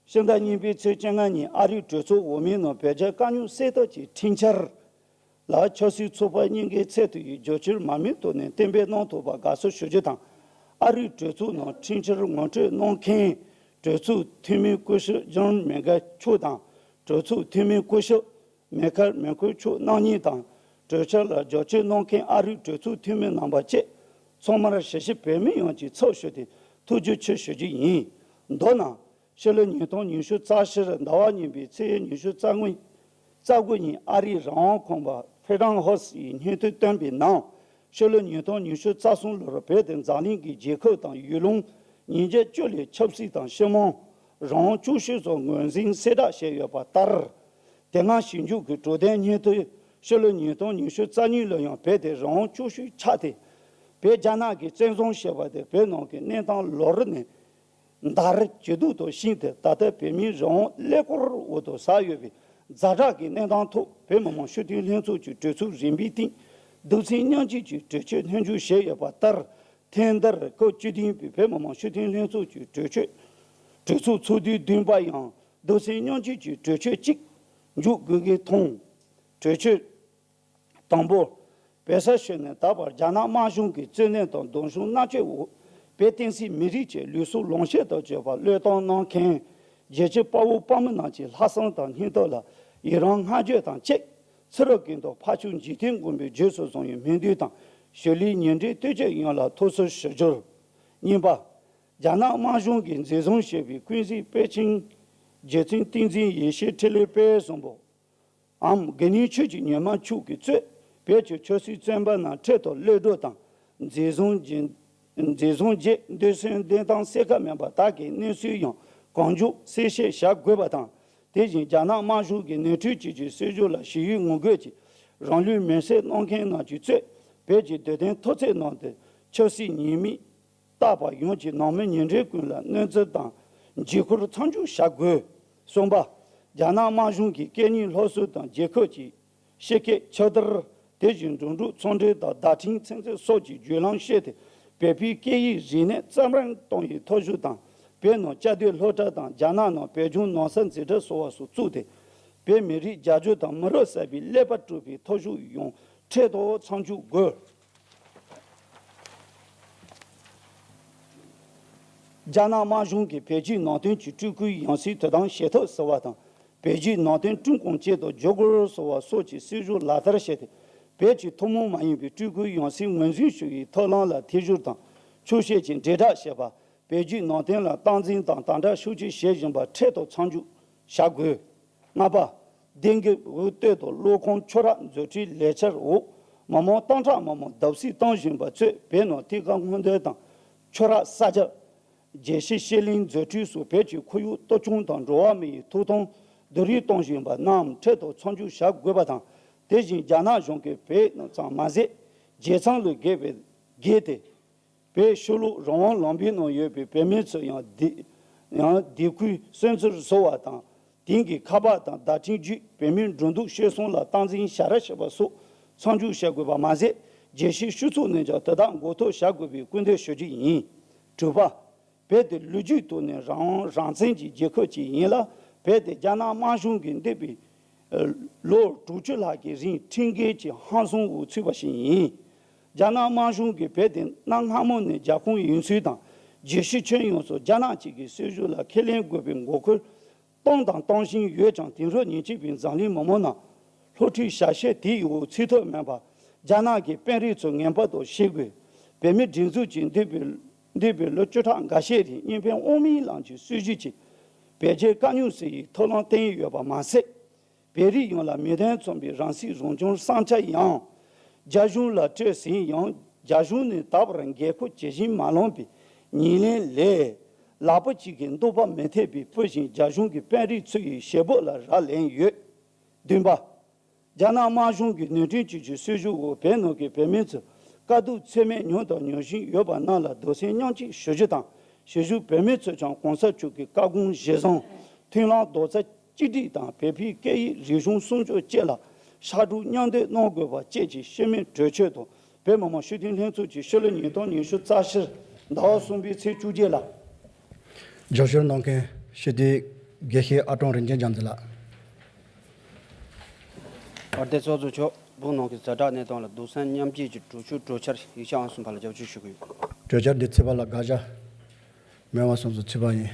ཕྱི་ཟླ་གཉིས་པའི་ཚེས་བཅོ་ལྔ་ཉིན་ཨ་རིའི་གྲོས་ཚོགས་འོག་མའི་ནང་བོད་རྒྱ་དཀའ་རྙོག་སེལ་ཐབས་ཀྱི་འཕྲིན་འཆར་ལ་ཆབ་སྲིད་ཚོགས་པ་གཉིས་ཀའི་ཚབ་ཏུ་ཡིས་རྒྱབ་སྐྱོར་མ་མོས་ཐོག་ནས་གཏན་འབེབས་གནང་ཐུབ་པར་དགའ་བསུ་ཞུ་རྒྱུ་དང་། ཨ་རིའི་གྲོས་ཚོགས་ནང་འཕྲིན་འཆར་ངོ་སྤྲོད་གནང་མཁན་གྲོས་ཚོགས་འཐུས་མི་སྐུ་ཞབས་ཇོན་མེ་ཀར་མཆོག་དང་། གྲོས་ཚོགས་འཐུས་མི་སྐུ་ཞབས་མེ་ཁར་མེ་ཁུར་མཆོག་རྣམ་གཉིས་དང་། གྲོས་འཆར་ལ་རྒྱབ་སྐྱོར་གནང་མཁན་ཨ་རིའི་གྲོས་ཚོགས་འཐུས་མི་རྣམ་པ་བཅས་ཚང་མར་གཞིས་བྱེས་བོད་མི་ཡོངས་ཀྱི་ཚབ་ཞུས་ཏེ་ཐུགས་རྗེ་ཆེ་ཞུ་རྒྱུ་ཡིན། མདོར་ན། ཕྱི་ལོ་ཉིས་སྟོང་ཉི་ཤུ་རྩ་བཞི་ཟླ་བ་གཉིས་པའི་ཚེས་ཉི་ཤུ་རྩ་དགུ་རྩ་དགུ་ཉིན་ཨ་རིའི་རང་དབང་ཁང་པ་Freedom House ཡིས་སྙན་ཐོ་བཏོན་པའི་ནང་། ཕྱི་ལོ་ཉིས་སྟོང་ཉི་ཤུ་རྩ་གསུམ་ལོར་བོད་དེ་འཛམ་གླིང་གི་རྒྱལ་ཁབ་དང་ཡུལ་ལུང་ཉིས་བརྒྱ་བཅུ་ལས་ཆབ་སྲིད་དང་སྤྱི་དམངས་རང་དབང་བཅུ་བཞི་སོགས་ངོས་འཛིན་གསལ་བསྒྲགས་བྱས་ཡོད་པ་ལྟར། དེ་སྔ་ཞིབ་འཇུག་གི་གྲོས་དོན་སྙན་ཐོའི་ཕྱི་ལོ་ཉིས་སྟོང་ཉི་ཤུ་རྩ་གཉིས་ལོ་ཡང་བོད་དེ་རང་དབང་བཅུ་བཞི་ཆགས་ཏེ། བོད་རྒྱ་ནག་གིས་བཙན་བཟུང་བྱས་པ་དེ་བོད་ནང་གི་གནས་སྟངས་ལོ་རེ་ནས་ཟླ་རེ་ཇེ་སྡུག་ཏུ་ཕྱིན་ཏེ། ད་ལྟ་བོད་མིའི་རང་དབང་ཀླད་ཀོར་འོག་ཏུ་ཟགས་ཡོད་པའི་ཛ་དྲག་གི་གནས་སྟངས་ཐོག་བོད་མི་མང་སྤྱི་འཐུས་ལྷན་ཚོགས་ཀྱི་གྲོས་ཚོགས་རིམ་པའི་སྟེང་གདུང་སེམས་མཉམ་སྐྱེད་ཀྱི་གྲོས་ཆོད་མཐུན་འགྱུར་བྱས་ཡོད་པ་ལྟར། ཐེངས་འདིར་སྐབས་བཅུ་བདུན་པའི་བོད་མི་མང་སྤྱི་འཐུས་ལྷན་ཚོགས་ཀྱི་གྲོས་ཆོད། གྲོས་ཚོགས་ཚོགས་དུས་བདུན་པ་ཡང་གདུང་སེམས་མཉམ་སྐྱེད་ཀྱི་གྲོས་ཆོད་ཅིག་འཇོག་དགོས་ཀྱི་མཐོང་། གྲོས་ཆོད་དང་པོ། བོད་ས་ཕྱོགས་ནས་ད་བར་རྒྱ་ནག་དམར་གཞུང་གི་བཙན་གནོན་དང་གདུང་སེམས་མནར་གཅོད་འོག་བོད་བསྟན་སྲིད་མི་རིགས་ཀྱི་ལུས་སྲོག་ལོངས་སྤྱོད་དང་བཅས་པ་བློས་གཏོང་གནང་མཁན་རྒྱལ་གཅེས་དཔའ་བོ་དཔའ་མོ་རྣམས་ཀྱི་ལྷག་བསམ་དང་སྙིང་སྟོབས་ལ་ཡི་རང་བསྔགས་བརྗོད་དང་བཅས། ཚེ་རབས་ཀུན་ཏུ་འཕགས་མཆོག་འཇིག་རྟེན་མགོན་པོའི་རྗེས་སུ་བཟུང་བའི་སྨོན་འདུན་དང་ཞི་ལུའི་ཉེ་འབྲེལ་བསྟོད་ཕྱག་ཡོངས་ལ་ཐུགས་གསོ་ཞུ་རྒྱུར། གཉིས་པ། རྒྱ་ནག་དམར་གཞུང་གིས་འཛིན་བཟུང་བྱས་པའི་ཀུན་གཟིགས་དཔལ་ཆེན་རྗེ་བཙུན་བསྟན་འཛིན་ཡེ་ཤེས་འཕྲིན་ལས་དཔལ་བཟང་པོ་འམ་དགེ་བསྙེན་ཆོས་ཀྱི་ཉི་མ་མཆོག་གིས་གཙོས་བོད་ཀྱི་ཆབ་སྲིད་བཙོན་པ་རྣམས་འཕྲལ་དུ་གློད་གྲོལ་དང་འཛིན་བཟུང་རྗེས། འཛིན་བཟུང་རྗེས་འདོད་སེམས་བདེན་དང་གསལ་ཁ་མེད་པ་དག་གི་གནས་ཚུལ་ཡང་གང་མགྱོགས་གསལ་བཤད་བྱ་དགོས་པ་དང་། དེ་བཞིན་རྒྱ་ནག་དམར་གཞུང་གིས་ནོར་འཁྲུལ་བྱེད་རྒྱུའི་སྲིད་བྱུས་ལ་ཞི་བའི་ངོ་རྒོལ་གྱིས་རང་ལུས་མེར་སྲེག་གནང་མཁན་རྣམས་ཀྱིས་གཙོས་བོད་ཀྱི་སྡོད་དོན་མཐོ་ཚད་ནང་དུ་ཆབ་སྲིད་ཉེས་མིང་བཏགས་པ་ཡོངས་ཀྱི་ནང་མི་ཉེ་འབྲེལ་ཀུན་ལ་གནོན་འཚེ་དང་འཇིགས་སྐུལ་མཚམས་འཇོག་བྱ་དགོས། གསུམ་པ། རྒྱ་ནག་དམར་གཞུང་གིས་སྐད་གཉིས་སློབ་གསོ་དང་རྒྱལ་ཁབ་ཀྱི་སྤྱི་སྐད་ཕྱག་བསྟར། དེ་བཞིན་འགྲོ་འགྲུལ་ཚོང་འབྲེལ་དང་བརྡ་འཕྲིན་ཚན་རྩལ་སོགས་ཀྱི་བརྒྱུད་ལམ་བཤད་དེ་བོད་པའི་སྐད་ཡིག་རིག་གནས་རྩམ་རང་གཏོང་བའི་ཐབས་ཤེས་དང་། བོད་ནང་བཅའ་སྡོད་སློབ་གྲྭ་དང་རྒྱ་ནག་ནང་བོད་ལྗོངས་ནང་ས་འཛིན་གྲྭ་སོགས་པ་སོགས་བཙུགས་ཏེ། བོད་མི་རིགས་རྒྱ་སྐྱོང་དང་མི་རབས་གསར་པའི་ཀླད་པ་དཀྲུག་པའི་ཐབས་ཤེས་ཡང་འཕྲལ་དུ་མཚམས་འཇོག་དགོས། རྒྱ་ནག་དམར་གཞུང་གིས་བོད་བརྒྱུད་ནང་བསྟན་གྱི་སྤྲུལ་སྐུའི་ཡང་སྲིད་དོ་དམ་བྱེད་ཐབས་ཟེར་བ་དང་། བོད་བརྒྱུད་ནང་བསྟན་ཀྲུང་གོང་ཅན་དུ་བསྒྱུར་དགོས་ཟེར་བ་སོགས་ཀྱི་སྲིད་བྱུས་ལག་བསྟར་བྱས་ཏེ། བོད་ཀྱི་ཐུན་མོང་མ་ཡིན་པའི་སྤྲུལ་སྐུའི་ཡང་སྲིད་ངོས་འཛིན་ཞུ་བའི་ཐབས་ལམ་ལ་ཐེ་བྱུས་དང་འཁྱོག་བཤད་ཀྱི་དྲིལ་བསྒྲགས་བྱས་པ། བོད་བརྒྱུད་ནང་བསྟན་ལ་སྟངས་འཛིན་དང་དམ་དྲག་ཤུགས་ཆེ་བྱེད་བཞིན་པ་འཕྲལ་དུ་མཚམས་འཇོག་བྱ་དགོས། ལྔ་པ། ལྡན་གྱི་འོས་བསྟོད་དང་ཀློག་ཁང་ཆོས་ར་མཛུབ་ཁྲིད་ལས་འཆར་འོག་མི་མང་སྟོང་ཕྲག་མང་པོ་བརྡབ་གསིག་བཏང་བཞིན་པ་གཙོས་བོད་ནང་དུས་བཀག་སྔོན་བསྡུས་དང་ཆོས་ར་ས་སྐྱ། རྒྱལ་སྤྱིའི་ཤེས་ལེན་མཛུབ་ཁྲིད་སོགས་བོད་ཀྱི་ཁོར་ཡུག་གཏོར་སྐྱོན་དང་འགྲོ་བ་མི་ཡི་ཐོབ་ཐང་བསྡུ་རུལ་གཏོང་བཞིན་པ་རྣམས་འཕྲལ་དུ་མཚམས་འཇོག་བྱ་དགོས་པ་དང་། དེ་བཞིན་རྒྱ་ནག་གཞུང་གིས་བོད་ནང་ཙམ་མ་ཟད། རྒྱལ་མཚམས་ལས་བརྒལ་བའི་བརྒལ་ཏེ། བོད་ཕྱི་ལོགས་རང་དབང་ལམ་བུའི་ནང་ཡོད་པའི་བོད་མི་ཚོས་ཡང་སྡེ་ཡང་སྡེ་ཁུལ་སུན་གཙེར་བཟོ་བ་དང་། དེང་གི་ཁ་པར་དང་བརྡ་འཕྲིན་བརྒྱུད་བོད་མིའི་འགྲོ་འདུག་སྤྱོད་གསུམ་ལ་སྟངས་འཛིན་བྱ་ར་བྱེད་པ་སོགས་མཚམས་འཇོག་བྱ་དགོས་པ་མ་ཟད། རྒྱལ་སྤྱིའི་སྤྱི་ཚོགས་ནས་ཀྱང་དེ་དག་འགོག་ཐབས་བྱ་དགོས་པའི་སྐུལ་འདེད་ཞུ་རྒྱུ་ཡིན། དྲུག་པ། བོད་དེ་ལོ་རྒྱུས་ཐོག་ནས་རང་དབང་རང་བཙན་གྱི་རྒྱལ་ཁབ་ཅིག་ཡིན་ལ། བོད་དེ་རྒྱ་ནག་དམར་གཞུང་གིས་འདས་པའི་ལོ་དྲུག་ཅུ་ལྷག་གི་རིང་ཁྲིམས་འགལ་གྱི་ཧམ་བཟུང་འོག་ཚུད་པ་ཞིག་ཡིན། རྒྱ་ནག་དམར་གཞུང་གིས་བོད་དེ་གནའ་སྔ་མོ་ནས་རྒྱ་ཁོངས་ཡིན་ཚུལ་དང་། རྒྱལ་སྤྱིའི་ཁྱོན་ཡོངས་སུ་རྒྱ་ནག་གཅིག་གི་སྲིད་བྱུས་ལ་ཁས་ལེན་དགོས་པའི་འགོག་རྒོལ་བཏང་དང་གཏོང་བཞིན་ཡོད་ཀྱང་། དེང་རབས་ཉིན་གཅིག་པའི་འཛམ་གླིང་མི་མང་རྣམས་སློབ་ཁྲིད་བྱ་བྱེད་དེའི་འོག་ཚུད་ཐབས་མེད་པར། རྒྱ་ནག་གི་དཔོན་རིགས་ཚོས་ངན་པ་དང་ཞི་རྒོལ། བོད་མིའི་སྒྲིག་འཛུགས་ཀྱིས་འདས་པའི་འདས་པའི་ལོ་བཅུ་ཕྲག་འགའ་ཤས་རིང་གཉིས་ཕན་དབུ་མའི་ལམ་གྱི་སྲིད་བྱུས་ཀྱིས་བོད་རྒྱའི་དཀའ་རྙོག་སེལ་ཡའི་ཐབས་ལམ་བསྟན་ཡོད་པ་མ་ཟད། བོད་རིགས་ཡོངས་ལ་མོས་མཐུན་མཚོན་པའི་རང་སྲིད་རང་སྐྱོང་བསམ་འཆར་ཡང་རྒྱ་གཞུང་ལ་སྤྲོད་ཟིན་ཡང་། རྒྱ་གཞུང་ནས་ད་བར་འགན་ཁུར་ཇི་བཞིན་མ་བླངས་པས། ཉིན་ལན་ལས། ལག་པ་གཅིག་གིས་འདོད་པ་མི་ཐེག་པའི་སྤུ་ཞིང་རྒྱ་གཞུང་གི་དཔོན་རིགས་ཚོ་ཡི་ཞལ་འབོད་ལ་རག་ལས་ཡོད། བདུན་པ། རྒྱ་ནག་དམར་གཞུང་གིས་ནོར་འཁྲུལ་བཅས་ཀྱི་སྲིད་བྱུས་འོག་བོད་ནང་གི་བོད་མི་ཚོས་དཀའ་སྡུག་ཚད་མེད་མྱོང་དང་མྱོང་བཞིན་ཡོད་པ་རྣམས་ལ་རྡོག་སེལ་མཉམ་སྐྱེད་ཞུ་རྒྱུ་དང་། གཞིས་བཞུགས་བོད་མི་ཚོས་ཀྱང་གོང་ས་མཆོག་གི་བཀའ་དགོངས་གཞིར་བཟུང་། མཐུན་ལམ་རྡོག་རྩ་གཅིག་སྒྲིལ་དང་བོད་པའི་སྐད་ཡིག་རིག་གཞུང་སྲུང་སྐྱོབ་བཅས་ལ་ཕྱར་གྲུ་མཉམ་འདེགས་གནང་དགོས་པ་བཅས་ཀྱི་ཤེས་མེད་གྲོས་ཆོད་དུ། བོད་མི་མང་སྤྱི་འཐུས་ལྷན་ཚོགས་ཀྱི་ཕྱི་ལོ་ཉིས་སྟོང་ཉི་ཤུ་རྩ་བཞིར་ཟླ་བ་གསུམ་པའི་ཚེས་བཅུ་བརྒྱད་ལ། རྒྱབ་སྐྱོར་གནང་མཁན་སྤྱི་འཐུས་དགེ་བཤེས་ཨ་ཀྲོང་རིན་ཆེན་རྒྱལ་མཚན་ལགས། བར་དེ་ཚོགས་གཙོ་མཆོག་བོད་ནང་གི་ཛ་དྲག་གནས་སྟངས་ལ་རྡོག་རྩ་མཉམ་སྐྱེད་ཀྱི་གྲོས་ཆོད་གྲོས་འཆར་ཡིག་ཆ་ཨང་གསུམ་པ་ལ་རྒྱབ་སྐྱོར་ཞུ་གི་ཡོད། གྲོས་འཆར་འདི་ཚེས་པ་ལ་དགག་བྱ་མེད་པ་སོང་ཙང་ཚེས་པ་ཡིན།